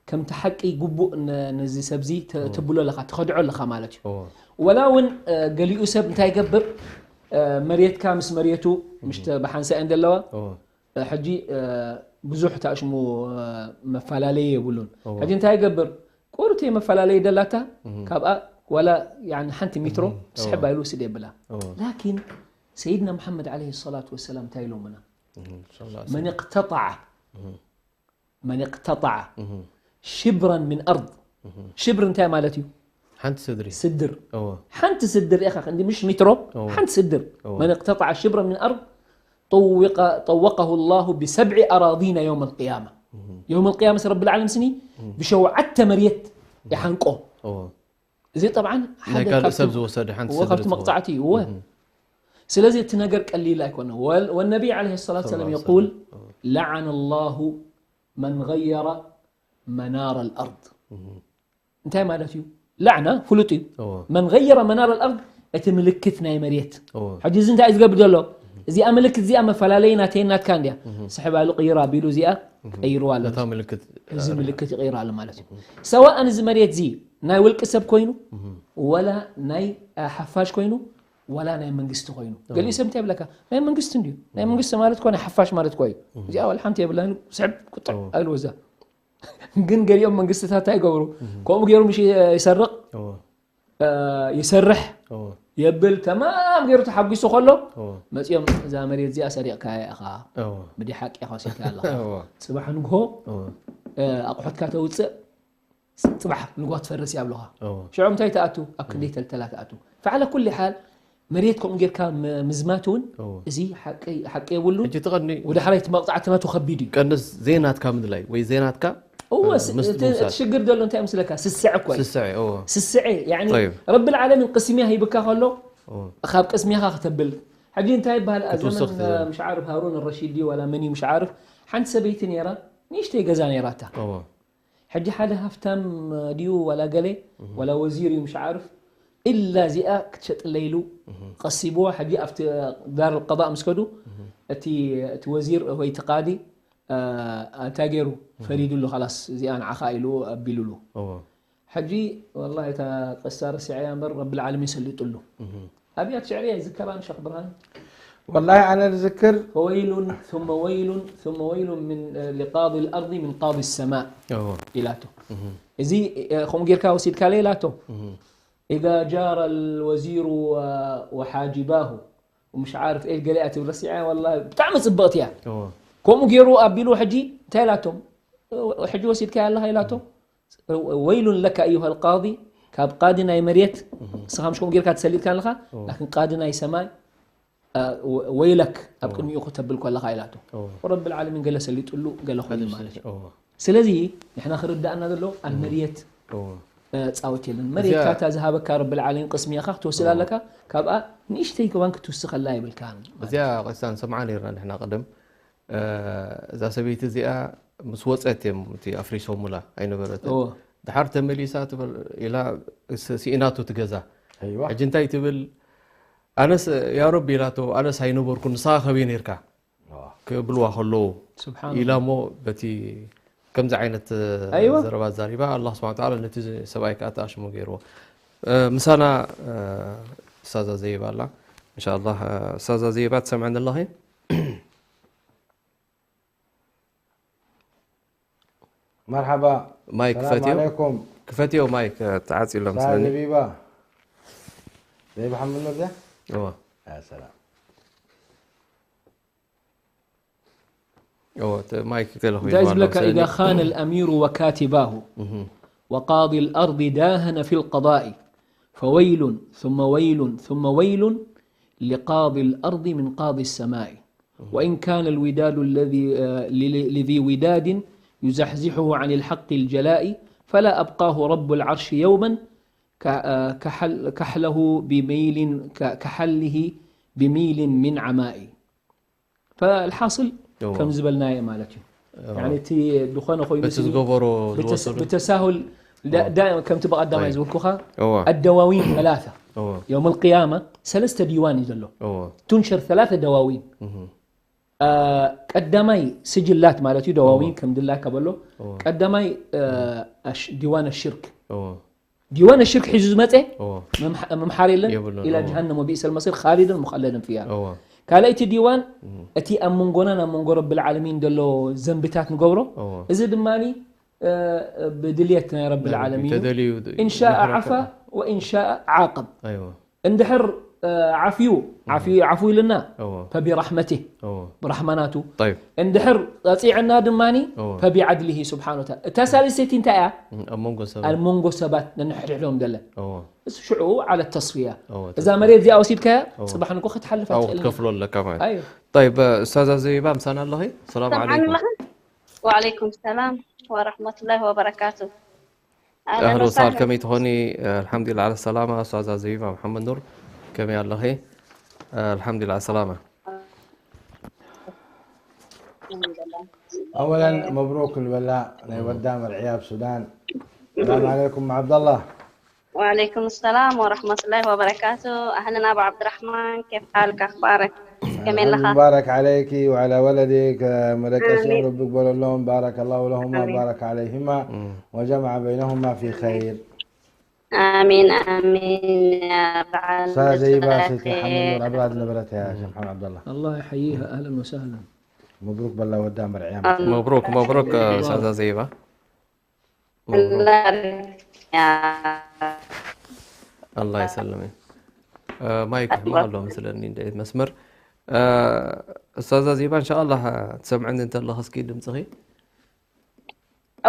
ከምቲ ሓቂ ግቡእ ነ- ነዚ ሰብዚ ተ- ትብሎ ኣለኻ፣ ትኸድዖ ኣለኻ ማለት እዩ። እዎ። ወላ እውን እ፣ ገሊኡ ሰብ እንታይ ይገብር? እ፣ መሬትካ ምስ መሬቱ፣ ምሽ ብሓንሳእ እየን ዘለዋ። እዎ። እ፣ ሕጂ እ፣ ብዙሕ ታሽሙ እ፣ መፈላለየ የብሉን። እዎ። ሕጂ እንታይ ይገብር? ቁርቲ መፈላለየ ደላታ፣ ካብኣ ዋላ ያኒ ሓንቲ ሚትሮ ስሕብ ኣይሉ ውስድ የብላ። እዎ። ላኪን ሰይድና መሓመድ ዓለይሂ ሰላቱ ወሰላም እንታይ ኢሎምና? እም፣ ሰለላሁ ዐለይሂ መን ወሰለም። እቅተጠዐ መን እቅተጠዐ ሽብራን ምን ኣርድ። ሽብር እንታይ ማለት እዩ? ሓንቲ ስድሪ። ስድር። እዎ። ሓንቲ ስድር ኢኻ ክንዲ ምሽ ሚትሮ፣ እዎ። ሓንቲ ስድር። እዎ። መን እቅተጠዐ ሽብራን ምን ኣርድ ጠወቀ ጠወቀሁ ላሁ ብሰብዒ ኣራዲና የውም ኣልቅያማ። የውም ኣልቅያማ ረቢ ልዓለም ስኒ ብሸውዓተ መሬት ይሓንቆ። እዎ። እዚ ጠብዓን ናይ ሓደ ካልእ ካብቲ ሰብ ዝወሰደ ሓንቲ እዎ፣ ስድሪ ካብቲ ትኸውን። መቕጻዕቲ እዩ። እወ። ስለዚ እቲ ነገር ቀሊል ኣይኮነ። ወል- ወነቢይ ዓለይሂ ሰላቱ ሰላም ሰለላሁ የቁል ዐለይሂ ወሰለም። ለዓነ ላሁ መን ገየረ መናር ኣልኣርድ። እንታይ ማለት እዩ? ላዕና ፍሉጥ እዩ። እዎ። መን ገየረ መናር ኣልኣርድ፣ እቲ ምልክት ናይ መሬት። እዎ። ሕጂ እዚ እንታይ እዩ ዝገብር ዘሎ? እዚኣ ምልክት እዚኣ መፈላለይ ናተይ ናትካ እንድያ። ስሕብ ኣሉ ቅይራ ቢሉ እዚኣ ቀይርዋ ኣሎ። ነታ ምልክት እዚ ምልክት ይቕይር ኣሎ ማለት እዩ። ሰዋእን እዚ መሬት እዚ ናይ ውልቂ ሰብ ኮይኑ ወላ ናይ እ፣ ሓፋሽ ኮይኑ ወላ ናይ መንግስቲ ኮይኑ። ገሊኡ ሰብ እንታይ ይብለካ? ናይ መንግስቲ እንድዩ። ናይ መንግስቲ ማለት እኮ ናይ ሓፋሽ ማለት እኮ እዩ። እዚኣ ወላ ሓንቲ የብላን፣ ስሕብ ቁጥዕ እዎ። ኣይልዎ እዛ። ግን ገሊኦም መንግስትታት እንታይ ይገብሩ? ከምኡ ገይሩ ምሽ ይሰርቕ፣ እዎ። እ፣ ይሰርሕ፣ እዎ። የብል ተማም ገይሩ ተሓጒሱ ከሎ እዎ። መጺኦም እዛ መሬት እዚኣ ሰሪቕካያ ኢኻ፣ እዎ። ብደይ ሓቂ ኢኻ ወሲድካ ኣለኻ። እዎ። ጽባሕ ንግሆ እዎ። እ፣ ኣቑሑትካ ተውጽእ፣ ጽባሕ ንግሆ ትፈርስ እያ ብለኻ። እዎ። ሽዑ እንታይ ትኣቱ? ኣብ ክንደይ ተልተላ ትኣቱ። ፈዓለ ኩሊ ሓል መሬት ከምኡ ጌርካ ም- ምዝማት እውን እዎ። እዚ ሓቂ ሓቂ የብሉን። ሕጂ እቲ ቀንዲ ወደ ሓራይ እቲ መቕጻዕቲ ናቱ ከቢድ እዩ። ቀንዲ ዘይናትካ ምድላይ ወይ ዘይናትካ እወ፣ እ፣ ስ- ምስ እቲ ምውሳድ። እቲ ሽግር ዘሎ እንታይ ምስለካ? ስስዐ እኮ እዩ። ስስዐ፣ እዎ። ስስዐ፣ ያኒ ጠይብ። ረቢ ልዓለሚን ቅስሚያ ሂብካ ከሎ እዎ። ካብ ቅስሚያኻ ከተብል። ሕጂ እንታይ ይበሃል? ክትውስኽ ዘመን ትብል። ምሽ ዓርፍ ሃሩን ረሺድ ድዩ ዋላ መን እዩ ምሽ ዓርፍ? ሓንቲ ሰበይቲ ነይራ፣ ንእሽተይ ገዛ ነይራታ። እዎ። ሕጂ ሓደ ሃፍታም ድዩ ዋላ ገለ ዋላ ወዚር እዩ ምሽ ዓርፍ፣ ኢላ እዚኣ ክትሸጥለይ ኢሉ ቀሲብዋ። ሕጂ ኣብቲ ዳር ቀዳእ ምስ ከዱ እቲ እቲ ወዚር ወይ እቲ ቃዲ እ፣ እንታይ ገይሩ ፈሪዱሉ፣ ካላስ እዚኣ ንዓኻ ኢሉ ኣቢሉሉ። እዎ። ሕጂ ወላሂ እታ ቅሳ ረሲዐያ እምበር ረብል ዓለሚን ሰሊጡሉ። ኣብያት ሽዕርያ ይዝከራን ሸኽ ብርሃን። ወላሂ ኣነ ዝዝክር ፈወይሉን ثم ወይሉን ثم ወይሉን ምን እ፣ ሊቃዲ ልኣርዲ ምን ቃዲ ሰማእ እዎ። ኢላቶ። እዚ እ፣ ከምኡ ጌርካ ወሲድካለ ኢላቶ። إذا جار الوزير و- وحاجباه ومش عارف ايش ገሊኣ ትብል ረሲዐ ወላ ብጣዕሚ ጽብቕቲ እያ። እዎ። ከምኡ ገይሩ ኣቢሉ ሕጂ እንታይ ኢላቶም? ሕጂ ወሲድካ ኣለኻ ኢላቶ። ወይሉን ለካ ኣዩሃ ልቃዲ ካብ ቃዲ ናይ መሬት ንስኻ ምሽ ከምኡ ጌርካ ተሰሊጥካ ኣለኻ እዎ። ላኪን ቃዲ ናይ ሰማይ እ፣ ወ- ወይለክ ኣብ እዎ። ቅድሚኡ ክተብል ከለኻ ኢላቶ። እዎ። ረብል ዓለሚን ገለ ሰሊጡሉ ገለ ኮይኑ ማለት እዩ። እዎ። ስለዚ ንሕና ክርዳእና ዘሎ ኣብ መርየት እዎ። እ፣ ጻወት የለን። እዚኣ መርየትካ እታ ዝሃበካ ረብል ዓለሚን ቅስሚያኻ ክትወስድ እዎ። ኣለካ። ካብኣ ንእሽተይ ከማን ክትውስኸላ የብልካን ማለት እዚኣ እዩ። ቂሳ ንሰምዓ ነይርና ንሕና ቀደም። እ፣ እዛ ሰበይቲ እዚኣ ምስ ወጸት እዮም እቲ ኣፍሪሶሙላ ኣይነበረትን። እዎ። ድሓር ተመሊሳ ትብል ኢላ ስ- ስኢናቶ ትገዛ። ኣይዋ። ሕጂ እንታይ ትብል? ኣነስ ያ ረቢ ኢላቶ፣ ኣነስ ኣይነበርኩን፣ ንስኻ ከበይ ነርካ? ክብልዋ ከለዉ ስብሓን ኢላ እሞ በቲ ከምዚ ዓይነት ኣይዋ። ዘረባ ዛሪባ ኣላህ ስብሓን ተዓላ ነቲ ሰብኣይ ከዓ ተኣሽሙ ገይርዎ። እ፣ ምሳና እ፣ እስታዛ ዘይባ ኣላ። እንሻ ኣላህ እ፣ እስታዛ ዘይባ ትሰምዐኒ ኣለኺ? መርሓባ። ማይክ ሰላም ክፈትዮ። ዓለይኩም። ክፈትዮ ማይክ ተዓፂሎም ሳይ ስለኒ። ዘቢባ። ዘይባ ሓምድ መርዛ? እዋ። ያ ሰላም። እዎ፣ ተ- ማይክ ገለ እንታይ ኮይኑ ኣሎ ዝብለካ? ስለኒ። إذا خان الأمير وكاتباه وقاضي الأرض داهن في القضاء فويل ثم ويل ثم ويل لقاضي الأرض من قاضي السماء وإن كان الوداد الذي آه، ل- لذي وداد يزحزحه عن الحق الجلاء فلا أبقاه رب العرش يوما ك- آه، كحل كحله بميل ك- كحله بميل من عماء. فالحاصل እዎ። ከም ዝበልናዮ ማለት እዩ። እዎ። ያኒ እቲ ዝኾነ ኮይኑ በቲ ስኒ ዝገበሮ ብተስ- ዝወሰዱ። ብተሳሁል ዳ- እዎ። ዳይማ ከምቲ ብቐዳማይ እይ። ዝብልኩኻ እዎ። الدواوين ثلاثة እዎ። يوم القيامة ሰለስተ ዲዋን እዩ ዘሎ እዎ። تنشر ثلاثة دواوين እህ። ቀዳማይ ስጅላት ማለት እዩ ደዋዊን ከም ድላካ በሎ ቀዳማይ ዲዋን ሽርክ ዲዋን ሽርክ ሒዙ ዝመፀ መምሓር የለን ኢላ ጀሃነም ወቢእሰል መሲር ካሊድን ሙኸለድን ፍያ ካልኣይቲ ዲዋን እቲ ኣብ መንጎናን ኣብ መንጎ ረብል ዓለሚን ዘሎ ዘንብታት ንገብሮ እዚ ድማ ብድልየት ናይ ረብል ዓለሚን ኢንሻ ዓፋ ወኢንሻ ዓቅብ እንድሕር ዓፍዩ ዓፍዩ ዓፉ ኢልና ፈቢራሕመቲ ብራሕማናቱ እንድሕር ቀፂዕና ድማ ፈቢዓድሊሂ ስብሓን ወተዓላ እታ ሳልሰይቲ እንታይ እያ ኣብ መንጎ ሰባት ነንሕድሕዶም ደለ እሱ ሽዑ ዓለ ተስፍያ እዛ መሬት እዚኣ ወሲድካያ ፅባሕ ንጎ ክትሓልፍ ኣይትኽእልን ክትከፍሎ ኣለካ ማለት እዩ። طيب ኡስታዛ ዘቢባ ምሳና ኣለኺ? ሰላም ዓለይኩም። وعليكم السلام ورحمة الله وبركاته. ኣህሎ ሳል ከመይ ትኾኒ? ኣልሓምዱሊላ ዓለ ሰላማ። ኡስታዛ ዘቢባ መሓመድ ኑር ከመይ ኣለኺ? ኣልሓምዱሊላ ዓለ ሰላማ። أولا مبروك الولاء ናይ ወዳ መርዕያ ኣብ ሱዳን። السلام عليكم عبد الله. وعليكم السلام ورحمة الله وبركاته. أهلا أبو عبد الرحمن، كيف حالك؟ أخبارك؟ كمين لخا؟ مبارك عليك وعلى ولدك. ملك أسيان ربك بولولون، بارك الله لهما، بارك عليهما وجمع بينهما في خير. آمين آمين يا بعد سازي باسي تحمل نور أبراد نبرتها يا شيخ محمد عبد الله. الله يحييها أهلا وسهلا. مبروك بالله ودام برعيان. مبروك مبروك أستاذة زيبة. الله يبارك يا الله يسلمك. ማይክ ኣሎ መስለኒ እንደ መስመር ኡስታዛ ዜባ እንሻ ኣላህ ትሰምዐኒ እንተለኺ እስኪ ድምፅኺ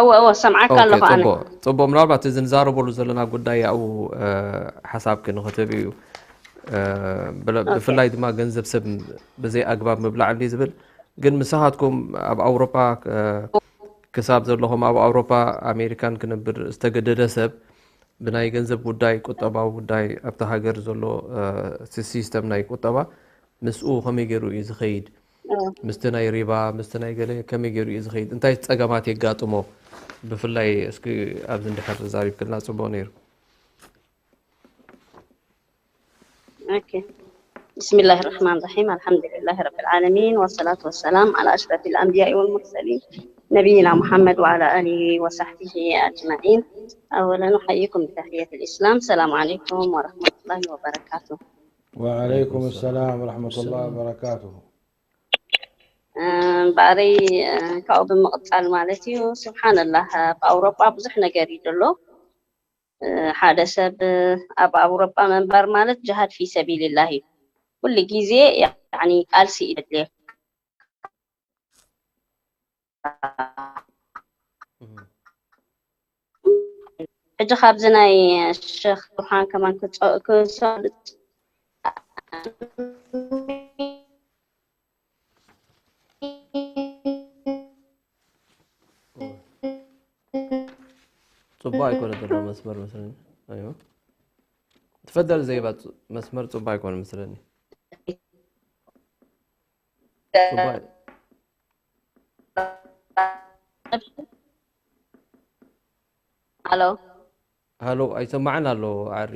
እወ እወ ሰምዓካ ኣለኹ ኣነ ፅቡቅ ምናልባት እዚ ንዛረበሉ ዘለና ጉዳይ ኣብኡ ሓሳብኪ ንክትህቢ እዩ ብፍላይ ድማ ገንዘብ ሰብ ብዘይ ኣግባብ ምብላዕ እንዲ ዝብል ግን ምሳኻትኩም ኣብ ኣውሮፓ ክሳብ ዘለኹም ኣብ ኣውሮፓ ኣሜሪካን ክነብር ዝተገደደ ሰብ ብናይ ገንዘብ ጉዳይ ቁጠባዊ ጉዳይ ኣብቲ ሃገር ዘሎ ሲስተም ናይ ቁጠባ ምስኡ ከመይ ገይሩ እዩ ዝኸይድ ምስቲ ናይ ሪባ ምስቲ ናይ ገለ ከመይ ገይሩ እዩ ዝኸይድ እንታይ ፀገማት የጋጥሞ ብፍላይ እስኪ ኣብዚ እንድሕር ተዛሪብክልና ፅቡቅ ነይሩ Okay. بسم الله الرحمن الرحيم. الحمد لله رب العالمين، والصلاة والسلام على أشرف الأنبياء والمرسلين، نبينا محمد وعلى آله وصحبه أجمعين. أولا أحييكم بتحية الإسلام. السلام عليكم ورحمة الله وبركاته. وعليكم السلام ورحمة الله وبركاته. ባዕረይ ካብኡ ብምቕፃል ማለት እዩ ስብሓንላህ ኣብ ኣውሮጳ ብዙሕ ነገር እዩ ዘሎ ሓደ ሰብ ኣብ ኣውሮጳ ምንባር ማለት ጅሃድ ፊ ሰቢልላህ እዩ። ኩሉ ግዜ ያኒ ቃልሲ እዩ ዘድልየካ። ሕጂ ካብዚ ናይ ሸኽ ብርሃን ከማን ክሰልጥ ጽቡቅ ኣይኮነ ዘሎ መስመር መስለኒ። ኣይዋ ትፈደል ዘይባ መስመር ጽቡቅ ኣይኮነ መስለኒ። ሀሎ ሀሎ፣ ኣይሰማዕን ኣሎ። ኣሪ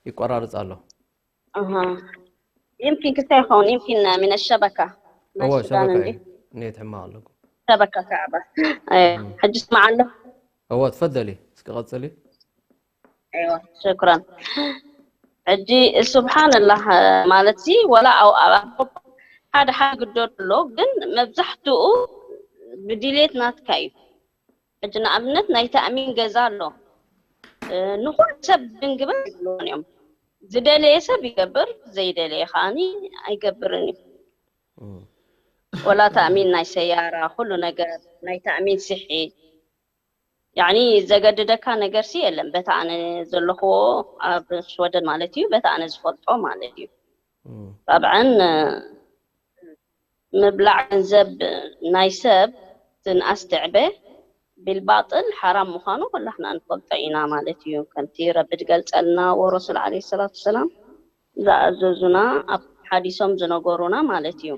ይቆራርጽ ኣሎ። يمكن ክስታይ ይኸውን يمكن من الشبكة እወ ሸበካ እዩ። ኔት ሕማቕ ኣለኩም። شبكة تعبة ሕጂ ስማዕ ኣሎ። እወ ትፈደሊ እስኪ ቀጽሊ። ኣይዋ ሽክራን። ሕጂ ስብሓንላህ ማለት ሲ ወላ ሓደ ሓደ ግደድ ኣሎ ግን መብዛሕትኡ ብድሌት ናትካ እዩ። ሕጂ ንኣብነት ናይ ተእሚን ገዛ ኣሎ ንኹሉ ሰብ ድንግበል ይብልዎን እዮም። ዝደለየ ሰብ ይገብር ዘይደለየ ከዓኒ ኣይገብርን እዩ። ወላ ተእሚን ናይ ሰያራ ኩሉ ነገር ናይ ተእሚን ስሒ ያኒ ዘገድደካ ነገር ሲ የለን በታ ኣነ ዘለኽዎ ኣብ ሽወደን ማለት እዩ በታ ኣነ ዝፈልጦ ማለት እዩ። ጣብዐን ምብላዕ ገንዘብ ናይ ሰብ ትንኣስ ትዕበ ቢልባጥል ሓራም ምዃኑ ኩላሕና ንፈልጦ ኢና ማለት እዩ። ከምቲ ረቢ ድገልጸልና ወረሱል ዓለይሂ ሰላቱ ወሰላም ዝኣዘዙና ኣብ ሓዲሶም ዝነገሩና ማለት እዩ።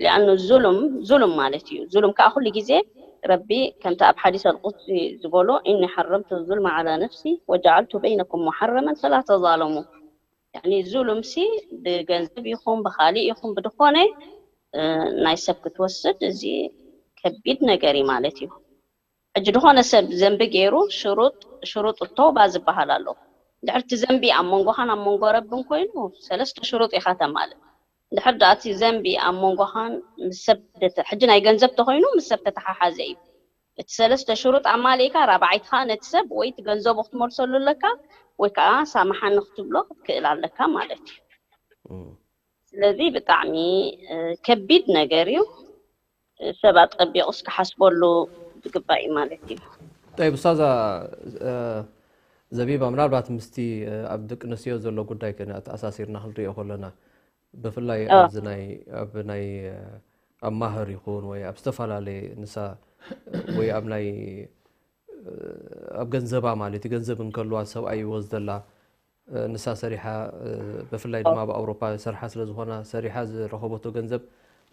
ሊኣኑ ዙሉም ዙሉም ማለት እዩ። ዙሉም ከዓ ኩሉ ግዜ ረቢ ከምቲ ኣብ ሓዲስ ኣልቁድሲ ዝበሎ ኢኒ ሓረምቱ ዙልመ ዓላ ነፍሲ ወጀዓልቱ በይነኩም ሙሓረመን ፈላ ተዛለሙ። ያኒ ዙሉምሲ ብገንዘብ ይኹን ብኻሊእ ይኹን ብድኾነ እ፣ ናይ ሰብ ክትወስድ፣ እዚ ከቢድ ነገር እዩ ማለት እዩ። ሕጂ ዝኾነ ሰብ ዘንቢ ገይሩ ሽሩጥ፣ ሽሩጥ ተውባ ዝበሃል ኣሎ። ድሕርቲ ዘንቢ ኣብ መንጎኻን ኣብ መንጎ ረብን ኮይኑ ሰለስተ ሽሩጥ ኢኻ ተማልእ። ድሕር ደኣ እቲ ዘንቢ ኣብ መንጎኻን ምስ ሰብ ደተ-፣ ሕጂ ናይ ገንዘብ ተኾይኑ ምስ ሰብ ተተሓሓዘ እዩ። እቲ ሰለስተ ሽሩጥ ኣማሊእካ ራብዓይቲ ከዓ ነቲ ሰብ ወይ እቲ ገንዘቡ ክትመልሰሉ ኣለካ ወይ ከዓ ሳምሓኒ ክትብሎ ክትክእል ኣለካ ማለት እዩ። እም። ስለዚ ብጣዕሚ፣ እ፣ ከቢድ ነገር እዩ። ሰብ ኣጸቢቑስ ክሓስበሉ ዝግባእ እዩ ማለት እዩ። ጠይብ፣ ኡስታዛ፣ እ፣ ዘቢባ፣ ምናልባት ምስቲ፣ እ፣ ኣብ ደቂ ኣንስትዮ ዘሎ ጉዳይ ከነ ኣተኣሳሲርና ክንሪኦ ከለና፣ ብፍላይ እ። ኣብዚ ናይ፣ ኣብ ናይ፣ እ፣ ኣብ ማህር ይኹን ወይ ኣብ ዝተፈላለየ ንሳ፣ ወይ ኣብ ናይ፣ እ፣ ኣብ ገንዘባ ማለት እዩ፣ ገንዘብ እንከልዋ ሰብኣይ ይወስደላ፣ እ፣ ንሳ ሰሪሓ፣ እ፣ ብፍላይ ድማ ኣብ ኣውሮፓ ሰርሓ ስለ ዝኾና ሰሪሓ ዝረኸበቶ ገንዘብ፣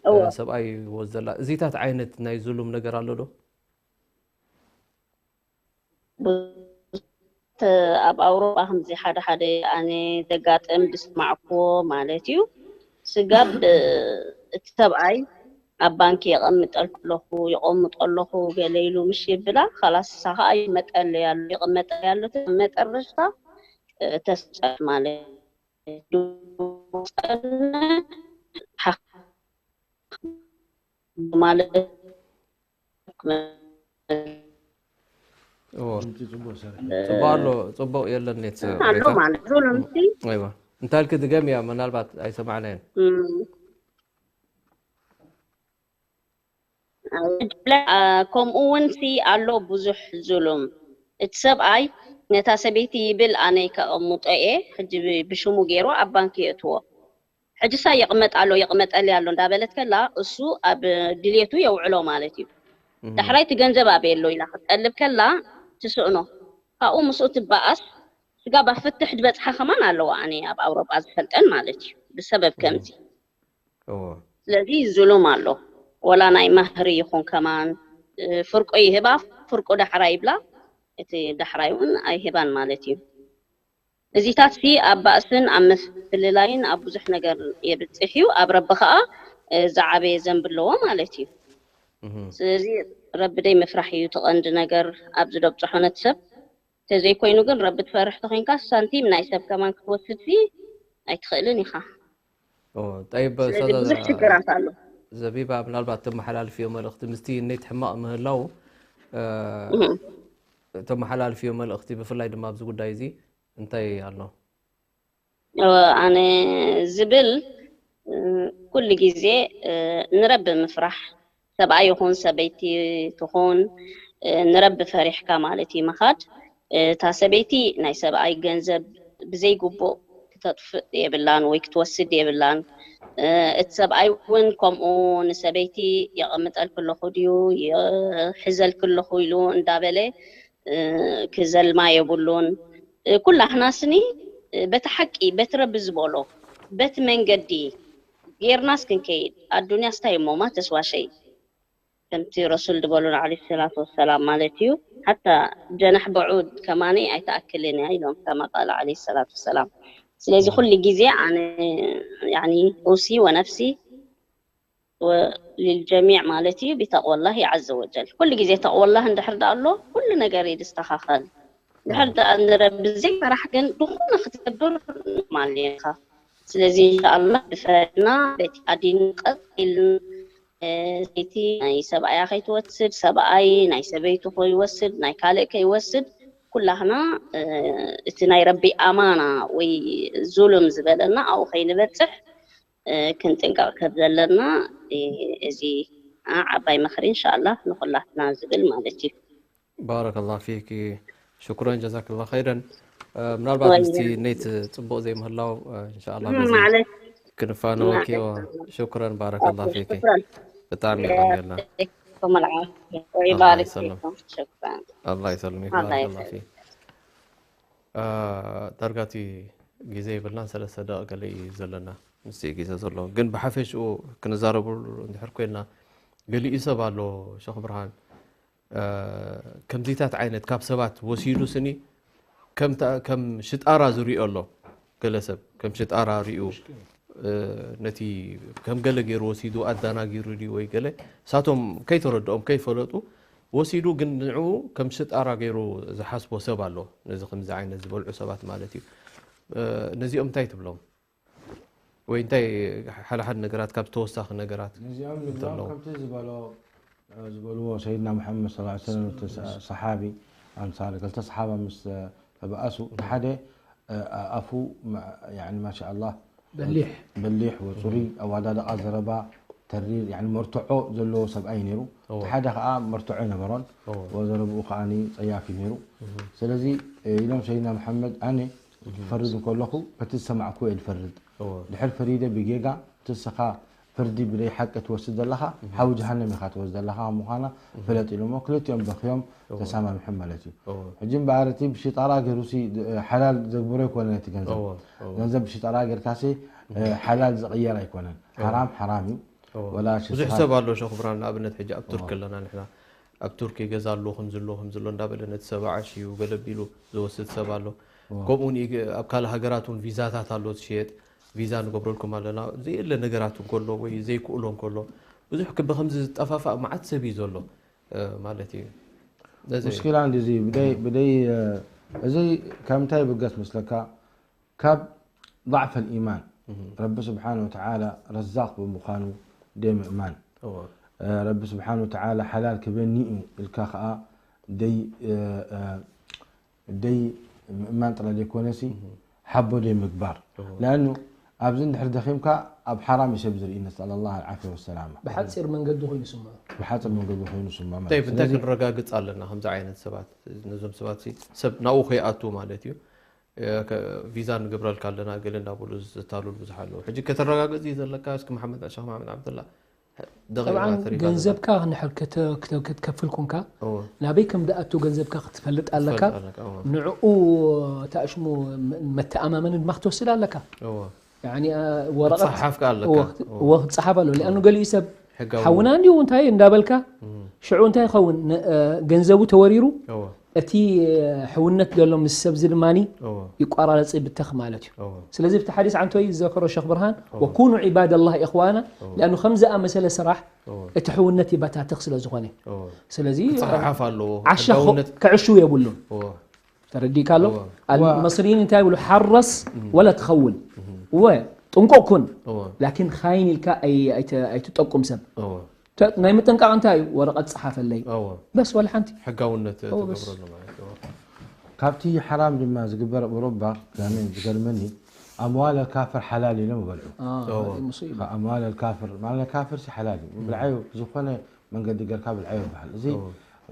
እ፣ እወ። ሰብኣይ ይወስደላ። እዚታት ዓይነት ናይ ዝሉም ነገር ኣሎ ዶ? ብዙ-፣ ኣብ ኣውሮፓ ከምዚ ሓደ ሓደ ኣነ ዘጋጥም ዝሰማዕኩዎ ማለት እዩ። ስጋብ፣ እ፣ እቲ ሰብኣይ ኣብ ባንኪ የቐምጠልኩ ኣለኹ፣ የቐምጦ ኣለኹ ገለ ኢሉ ምሽ ይብላ፣ ካላስ ንሳ ኸኣ ይመጠለይ ኣሎ፣ ይቕመጠለይ ኣሎ፣ መጠረሽታ፣ እ፣ ተስጨት ማለት እዩ። ማለት እዎ። ድምፂ ፅቡቅ ሰሪሑ። ጽቡቕ ኣሎ፣ ጽቡቕ የለን ኔት ኣሎ ቤታ። ማለት ዙሉምሲ ኣይዋ። እንታይ ኢልኪ ድገምያ፣ ምናልባት ኣይሰማዕናዮን። ከምኡ እውን ሲ ኣሎ ብዙሕ ዙሉም። እቲ ሰብኣይ ነታ ሰበይቲ ይብል ኣነ ከቐምጦ እየ፣ ሕጂ ብ-፣ ብሽሙ ገይሩ ኣብ ባንክ የእትዎ። ሕጂ ሳ ይቕመጥ ኣሎ፣ ይቕመጠለይ ኣሎ እንዳበለት ከላ እሱ ኣብ ድሌቱ የውዕሎ ማለት እዩ። እህ። ዳሕራይ እቲ ገንዘብ ኣበይ ኣሎ ኢላ ክትጠልብ ከላ ትስእኖ። ካብኡ ምስኡ ትበኣስ። ስጋብ ኣብ ፍትሕ ዝበጽሓ ከማን ኣለዋ፣ ኣነ ኣብ ኣውሮጳ ዝፈልጠን ማለት እዩ፣ ብሰበብ ከምዚ። እዎ። ስለዚ ዙሉም ኣሎ። ወላ ናይ ማህሪ ይኹን ከማን፣ እ፣ ፍርቁ ይህባ፣ ፍርቁ ዳሕራይ ይብላ፣ እቲ ዳሕራይ እውን ኣይህባን ማለት እዩ። እዚታት ሲ ኣብ ባእስን ኣብ ምፍልላይን ኣብ ብዙሕ ነገር የብጽሕ እዩ፣ ኣብ ረቢ ከኣ፣ እ፣ ዝዓበየ ዘንቢ ኣለዎ ማለት እዩ። እህ። ስለዚ ረቢ ደይ ምፍራሕ እዩ እቲ ቀንዲ ነገር ኣብዚ ደብጽሖ ነቲ ሰብ። ተዘይኮይኑ ግን ረቢ ትፈርሕ ተኾይንካ ሳንቲም ናይ ሰብ ከማን ክትወስድ ሲ ኣይትኽእልን ኢኻ። ኦ፣ ጠይብ፣ ስለዚ ኡስታዛ ብዙሕ ሽግራት ኣሎ። ዘቢባ፣ ምናልባት ተመሓላልፍዮ መልእኽቲ ምስቲ ኔት ሕማቕ ምህላው፣ እ፣ እህ። ተመሓላልፍዮ መልእኽቲ ብፍላይ ድማ ኣብዚ ጉዳይ እዚ እንታይ ኣሎ? እ፣ ኣነ ዝብል፣ እ፣ ኩሉ ግዜ፣ እ፣ ንረቢ ምፍራሕ፣ ሰብኣይ ይኹን ሰበይቲ ትኹን፣ እ፣ ንረቢ ፈሪሕካ ማለት እዩ ምኻድ። እ፣ እታ ሰበይቲ ናይ ሰብኣይ ገንዘብ ብዘይግቡእ ክተጥፍእ የብላን ወይ ክትወስድ የብላን። እ፣ እቲ ሰብኣይ እውን ከምኡ ንሰበይቲ የቐምጠልኪ ኣለኹ ድዩ፣ ይሕዘልኪ ኣለኹ ኢሉ እንዳበለ፣ እ፣ ክዘልማ የብሉን። እ፣ ኩላህና ስኒ፣ እ፣ በቲ ሓቂ፣ በቲ ረቢ ዝበሎ፣ በቲ መንገዲ ጌርናስ ክንከይድ፣ ኣዱንያስ እንታይ እሞ ማ ተስዋ ሸይ። ከምቲ ረሱል ዝበሉን ዓለይሂ ሰላቱ ወሰላም ማለት እዩ፣ ሓታ ጀናሕ በዑድ ከማኒ ኣይትኣክልን እያ ኢሎም፣ ከማ ቃለ ዓለይሂ ሰላቱ ወሰላም። ስለዚ ኩሉ ግዜ ኣነ፣ ያኒ፣ ኡሲ ወነፍሲ ወ-፣ ሊልጀሚዕ ማለት እዩ፣ ቢተቅወላሂ ዓዘ ወጀል። ኩሉ ግዜ ተቅወላህ እንድሕር ደኣ ኣሎ፣ ኩሉ ነገር እዩ ዝስተኻኸል። ድሕር ደኣ ንረቢ ዘይፈራሕ ግን ዝኾነ ክትገብር ማለት ኢኻ። ስለዚ ኢንሻኣላህ ብፈሪሕና በቲ ኣዲን ቀጥ ኢልን፣ እ፣ ሰይቲ ናይ ሰብኣያ ከይትወስድ፣ ሰብኣይ ናይ ሰበይቱ ከይወስድ፣ ናይ ካልእ ከይወስድ፣ ኩላህና፣ እ፣ እቲ ናይ ረቢ ኣማና ወይ ዙሉም ዝበለና ኣብኡ ከይንበጽሕ፣ እ፣ ክንጥንቀቕ ከም ዘለና፣ እ፣ እዚ፣ እ፣ ዓባይ ምኽሪ ኢንሻኣላህ ንኹላትና ዝብል ማለት እዩ። ባረከላህ ፊኪ። ሽኩረን ጀዛክላህ ኸይረን። እ፣ ምናልባት ወይ ምስቲ ኔት ጽቡቕ ዘይምህላው፣ እ፣ ኢንሻኣላህ ም-፣ በዚ ማለት ክንፋነወኪ። ማለት ሽኩረን ባረከላህ ፊኪ። ሽኩረን። ብጣዕሚ የቐንየልና። يعطيكم العافية الله ويبارك يسلم. فيكم. شكرا. ኣላህ ይሰልሚክ። ኣላህ ባረከላህ ይሰልም። ፊክ። እ፣ ዳርጋ እቲ ግዜ ይብልናን ሰለስተ ደቂቕ ገለ እዩ ዘለና፣ ምስቲ ግዜ ዘሎ። ግን ብሓፈሽኡ ክንዛረበሉ እንድሕር ኮይንና፣ ገሊኡ ሰብ ኣሎ፣ ሸኽ ብርሃን፣ እ፣ ከምዚታት ዓይነት ካብ ሰባት ወሲዱ ስኒ ከም ተ-፣ ከም ሽጣራ ዝሪኦ ኣሎ። ገለ ሰብ ከም ሽጣራ ሪኡ፣ ነቲ ከም ገለ ገይሩ ወሲዱ ኣዳናጊሩ ድዩ ወይ ገለ ሳቶም ከይተረድኦም ከይፈለጡ ወሲዱ ግን ንዕኡ ከም ሽጣራ ገይሩ ዝሓስቦ ሰብ ኣሎ። ነዚ ከምዚ ዓይነት ዝበልዑ ሰባት ማለት እዩ። ነዚኦም እንታይ ትብሎም? ወይ እንታይ ሓደሓደ ነገራት ካብ ተወሳኺ ነገራት ነዚኦም ንብሎም ከምቲ ዝበሎ ዝበልዎ ሰይድና ሙሐመድ ሰለላሁ ዐለይሂ ወሰለም እቲ ሰሓቢ ኣንሳሪ ክልተ ሰሓባ ምስ ተባእሱ እቲ ሓደ ኣፉ ማሻ ኣላህ በሊሕ በሊሕ ወፁሪ ኣዋዳድቓ ዘረባ ተሪር መርትዖ ዘለዎ ሰብኣይ ነይሩ። እቲ ሓደ ከዓ መርትዖ ኣይነበሮን። ዘረብኡ ከዓ ፀያፍ እዩ ነይሩ። ስለዚ ኢሎም ሰይድና መሓመድ ኣነ ክፈርድ እንከለኹ በቲ ዝሰማዕኩ እየ ዝፈርድ። ድሕር ፈሪደ ብጌጋ እቲ ንስኻ ፍርዲ ብደይ ሓቂ ትወስድ ዘለኻ ሓዊ ጀሃነም ኢኻ ትወስድ ዘለኻ ምዃና ፍለጥ ኢሎሞ ክልቲኦም በኽዮም ተሰማሚሖም ማለት እዩ። ሕጂ እምበኣር እቲ ብሽጣራ ገይሩሲ ሓላል ዘግብሮ ኣይኮነን እቲ ገንዘብ። ገንዘብ ብሽጣራ ጌርካሲ ሓላል ዝቕየር ኣይኮነን። ሓራም ሓራም እዩ። ወላ ብዙሕ ሰብ ኣሎ ሸኽ ብርሃን ንኣብነት ሕጂ ኣብ ቱርኪ ኣለና ንሕና ኣብ ቱርኪ ገዛ ኣሎ ከምዚ ኣሎ ከምዚ ኣሎ እንዳበለ ነቲ ሰብዓ ሽዩ ገለ ቢሉ ዝወስድ ሰብ ኣሎ። ከምኡ እውን ኣብ ካልእ ሃገራት እውን ቪዛታት ኣሎ ዝሽየጥ ቪዛ ንገብረልኩም ኣለና ዘየለ ነገራት እንከሎ ወይ ዘይክእሎ እንከሎ ብዙሕ ብከምዚ ዝጠፋፋእ መዓት ሰብ እዩ ዘሎ ማለት እዩ። ነዚ ሙሽኪላ እንዲዚ ብደይ ብደይ እዚ ካብ ምንታይ ይብገስ መስለካ? ካብ ضعف الإيمان ረቢ ስብሓን ወተዓላ ረዛቅ ብምዃኑ ደይ ምእማን። ረቢ ስብሓን ወተዓላ ሓላል ክበኒ እዩ ኢልካ ከዓ ደይ ደይ ምእማን ጥራይ ዘይኮነሲ ሓቦ ደይ ምግባር። ለኣኑ ኣብዚ እንድሕር ደኺምካ ኣብ ሓራም እዩ ሰብ ዝርኢ። ነስኣል ላህ ዓፍያ ወሰላማ። ብሓፂር መንገዲ ኮይኑ ስምዖ። ብሓፂር መንገዲ ኮይኑ ስምዖ ማለት እንታይ እንታይ ስለዚ ክንረጋግፅ ኣለና ከምዚ ዓይነት ሰባት ነዞም ሰባት ሲ ሰብ ናብኡ ከይኣቱ ማለት እዩ። እ፣ ከ- ቪዛ ንገብረልካ ኣለና ገለ እንዳበሉ ዘታሉል ብዙሕ ኣለዉ። ሕጂ ከተረጋግፅ እዩ ዘለካ እስኪ መሓመድ ሸክ መሓመድ ዓብደላ ደቂቃ طبعا ተሪፋ ዘላ። ገንዘብካ ንድሕር ከተ- ክተ- ክትከፍል ኮንካ እወ። ናበይ ከም ዝኣቱ ገንዘብካ ክትፈልጥ ኣለካ ትፈልጥ ኣለካ፣ እወ። ንዕኡ ተኣሽሙ መተኣማመኒ ድማ ክትወስድ ኣለካ እወ። ያኒ፣ አ፣ ወረቐት ክትጸሓፍ ከኣ ኣለካ። እወ፣ እወ። እወ፣ ክትጸሓፍ ኣሎ። ሊኣኑ ገሊኡ ሰብ ሕጋዊ። ሓውና እንዲሁ እንታይ እንዳበልካ እም። ሽዑ እንታይ ይኸውን? ነ- አ፣ ገንዘቡ ተወሪሩ እወ። እቲ ሕውነት ዘሎ ምስ ሰብዚ ድማ እወ። ይቋራረፅ ይብተኽ ማለት እዩ። እወ። ስለዚ ብቲ ሓዲስ ዓንቶይ ዝዘከሮ ሸኽ ብርሃን እወ። ወኩኑ ዒባድ ላህ ኢኽዋና እወ። ሊኣኑ ከም ዝኣመሰለ ስራሕ እወ። እቲ ሕውነት ይበታተኽ ስለ ዝኾነ እወ። ስለዚ ክፀሓሓፍ ኣለዎ። ዓሻ ሕጋውነት ክዕሽው የብሉን። እወ። ተረዲእካ ኣሎ እወ። ኣልመስሪን እንታይ ይብሉ ሓረስ ወላ ትኸውን እወ ጥንቁቕ ኩን እወ። ላኪን ካይን ኢልካ ኣይ- ኣይተ- ኣይትጠቁም ሰብ እወ። ተ- ናይ ምጥንቃቕ እንታይ እዩ ወረቐት ፀሓፈለይ እወ። በስ ወላ ሓንቲ ሕጋውነት እወ፣ በስ። ትገብረሉ ማለት እወ። ካብቲ ሓራም ድማ ዝግበር ቁሩባ ጋነ ዝገርመኒ ኣምዋል ካፍር ሓላል ኢሎም ይበልዑ። አ፣ እወ። እዚ ሙሲባ። ኣምዋል ካፍር ማለት ካፍር ሲ ሓላል እዩ ብልዓዩ ብዝኾነ መንገዲ ገርካ ብልዓዮ ይበሃል። እዚ እወ።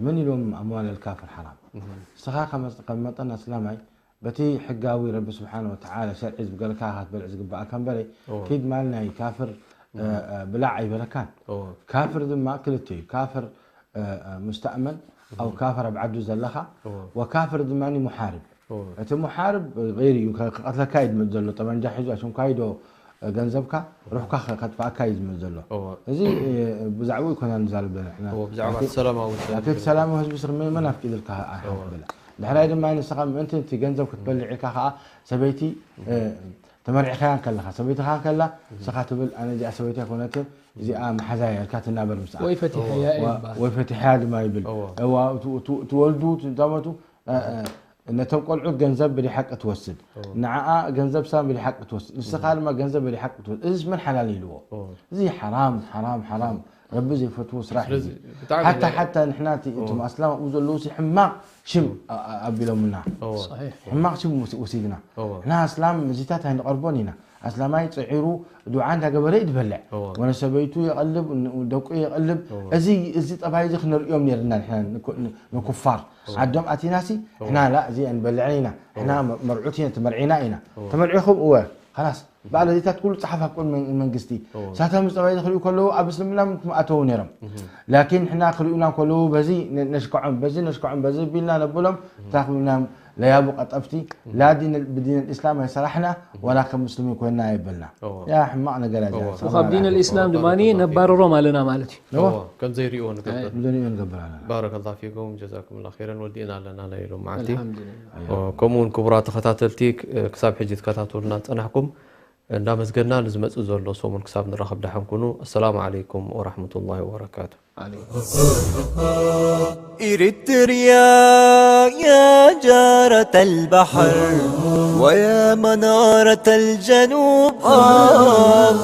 መን ኢሎም ኣምዋል ኣልካፍር ሓራም? እህ። ንስኻ ከም ከም መጠን ኣስላማይ በቲ ሕጋዊ ረቢ ስብሓን ወተዓላ ሸርዒ ዝብገርካ ክትበልዕ ዝግባኣካ እምበረ እወ። ኪድ ማል ናይ ካፍር እ፣ እ፣ ብላዕ ኣይበለካን። እወ። ካፍር ድማ ክልተ እዩ። ካፍር እ፣ እ፣ ሙስተእመን ኣው ካፍር ኣብ ዓዱ ዘለኻ እወ። ወካፍር ድማ ሙሓርብ እወ። እቲ ሙሓርብ غير እዩ ከ- ክቐትለካ እዩ ዝመጽእ ዘሎ ጠመንጃ ሒዙ ኣሽንኳይ ዶ ገንዘብካ ሩሕካ ከጥፍኣካ እዩ ዝመጽእ ዘሎ እወ። እዚ ብዛዕባኡ ኣይኮና ንዛረብ ዘለና ንሕና እወ፣ ብዛዕባ እቲ እቲ ሰላማዊ ህዝቢ እቲ ሰላማዊ ህዝቢ ስርመ መን ኣፍቂድልካ ኣይሓፍበላ ድሕራይ ድማ ንስኻ ምእንቲ እቲ ገንዘብ ክትበልዕ ኢልካ ከዓ ሰበይቲ ተመርዒኻያ ከለኻ ሰበይትኻ ከላ ንስኻ ትብል ኣነ እዚኣ ሰበይቲ ኣይኮነትን እዚኣ መሓዛያ ኢልካ ትናበር ምስኣ ወይ ፈቲሐያ እየ ይበሃል። ወይ ፈቲሐያ ድማ ይብል እወ። እዋ፣ እቲ- እቲ- እቲ ወልዱ ትዛመቱ ነቶም ቆልዑት ገንዘብ ብደይ ሓቂ ትወስድ ንዓኣ ገንዘብ ሳም ብደይ ሓቂ ትወስድ ንስኻ ድማ ገንዘብ ብደይ ሓቂ ትወስድ እዚስ መን ሓላል ኢልዎ እዚ ሓራም ሓራም ሓራም ረቢ ዘይፈትዎ ስራሕ እዩ ስለዚ ብጣዕሚ ሓታ ናይ- ሓታ ንሕና እቲ- እቶም ኣስላም ኣብኡ ዘለዉ ሲ ሕማቕ ሽም ኣ- ኣ- ኣቢሎምና እወ። صحيح ሕማቕ ሽም ወስ- ወሲድና እወ። ንሕና ኣስላም ምስዚታት ኣይንቐርቦን ኢና ኣስላማይ ፅዒሩ ዱዓ እንዳገበረ እዩ ዝበልዕ እወ። ወነ ሰበይቱ የቐልብ ን- ደቁ የቐልብ እወ። እዚ እዚ ጠባይ እዚ ክነርእዮም ነርና ንሕና ንኩ- ን- ንኩፋር ዓዶም ኣቲናሲ ሕና ላ እዚ ንበልዕን ኢና ሕና መ- መርዑት ኢና ተመርዒና ኢና ተመርዒኹም እወ ላስ በዓል ኣዴታት ኩሉ ፀሓፍ ኣብ ቅድሚ መን- መንግስቲ ሳቶም ዝጠባይ ዝኽሪኡ ከለዉ ኣብ እስልምና ምኣተዉ ነይሮም ላኪን ሕና ክሪኡና ከለዉ በዚ ነ- ነሽከዖም በዚ ነሽከዖም በዚ ቢልና ነብሎም እንታይ ክብሉና ለያቡ ቀጠፍቲ ላ ዲን ال- ብዲን الإسلام ኣይሰራሕና ወላ ከም ሙስሊሚን ኮይንና የበልና እወ። ያ ሕማቕ ነገር እያ እዚኣ። እወ። ወካብ ዲን الإسلام ድማ ነባርሮም ኣለና ማለት እዩ እወ፣ ከም ዘይርእይዎ ንገብር። ምድንኡ ንገብር ኣለና። ባረከላሁ ፊኩም ጀዛኩሙላሁ ኸይረን ወዲእና ኣለና ናይ ሎማዓንቲ። ኣልሓምዱሊላህ። ከምኡ እውን ክቡራት ተኸታተልቲ ክሳብ ሕጂ ትከታተሉና ዝፀናሕኩም እንዳመስገና ንዝመጽእ ዘሎ ሰሙን ክሳብ ንራኸብ ደሓን ኩኑ። ኣሰላሙ ዓለይኩም ወራህመቱላሂ ወበረካቱ። إريتريا، يا جارة البحر ويا منارة الجنوب، آه.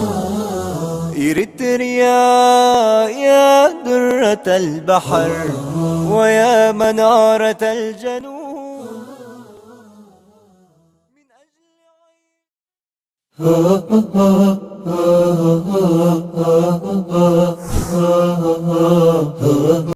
إريتريا، يا درة البحر ويا منارة الجنوب.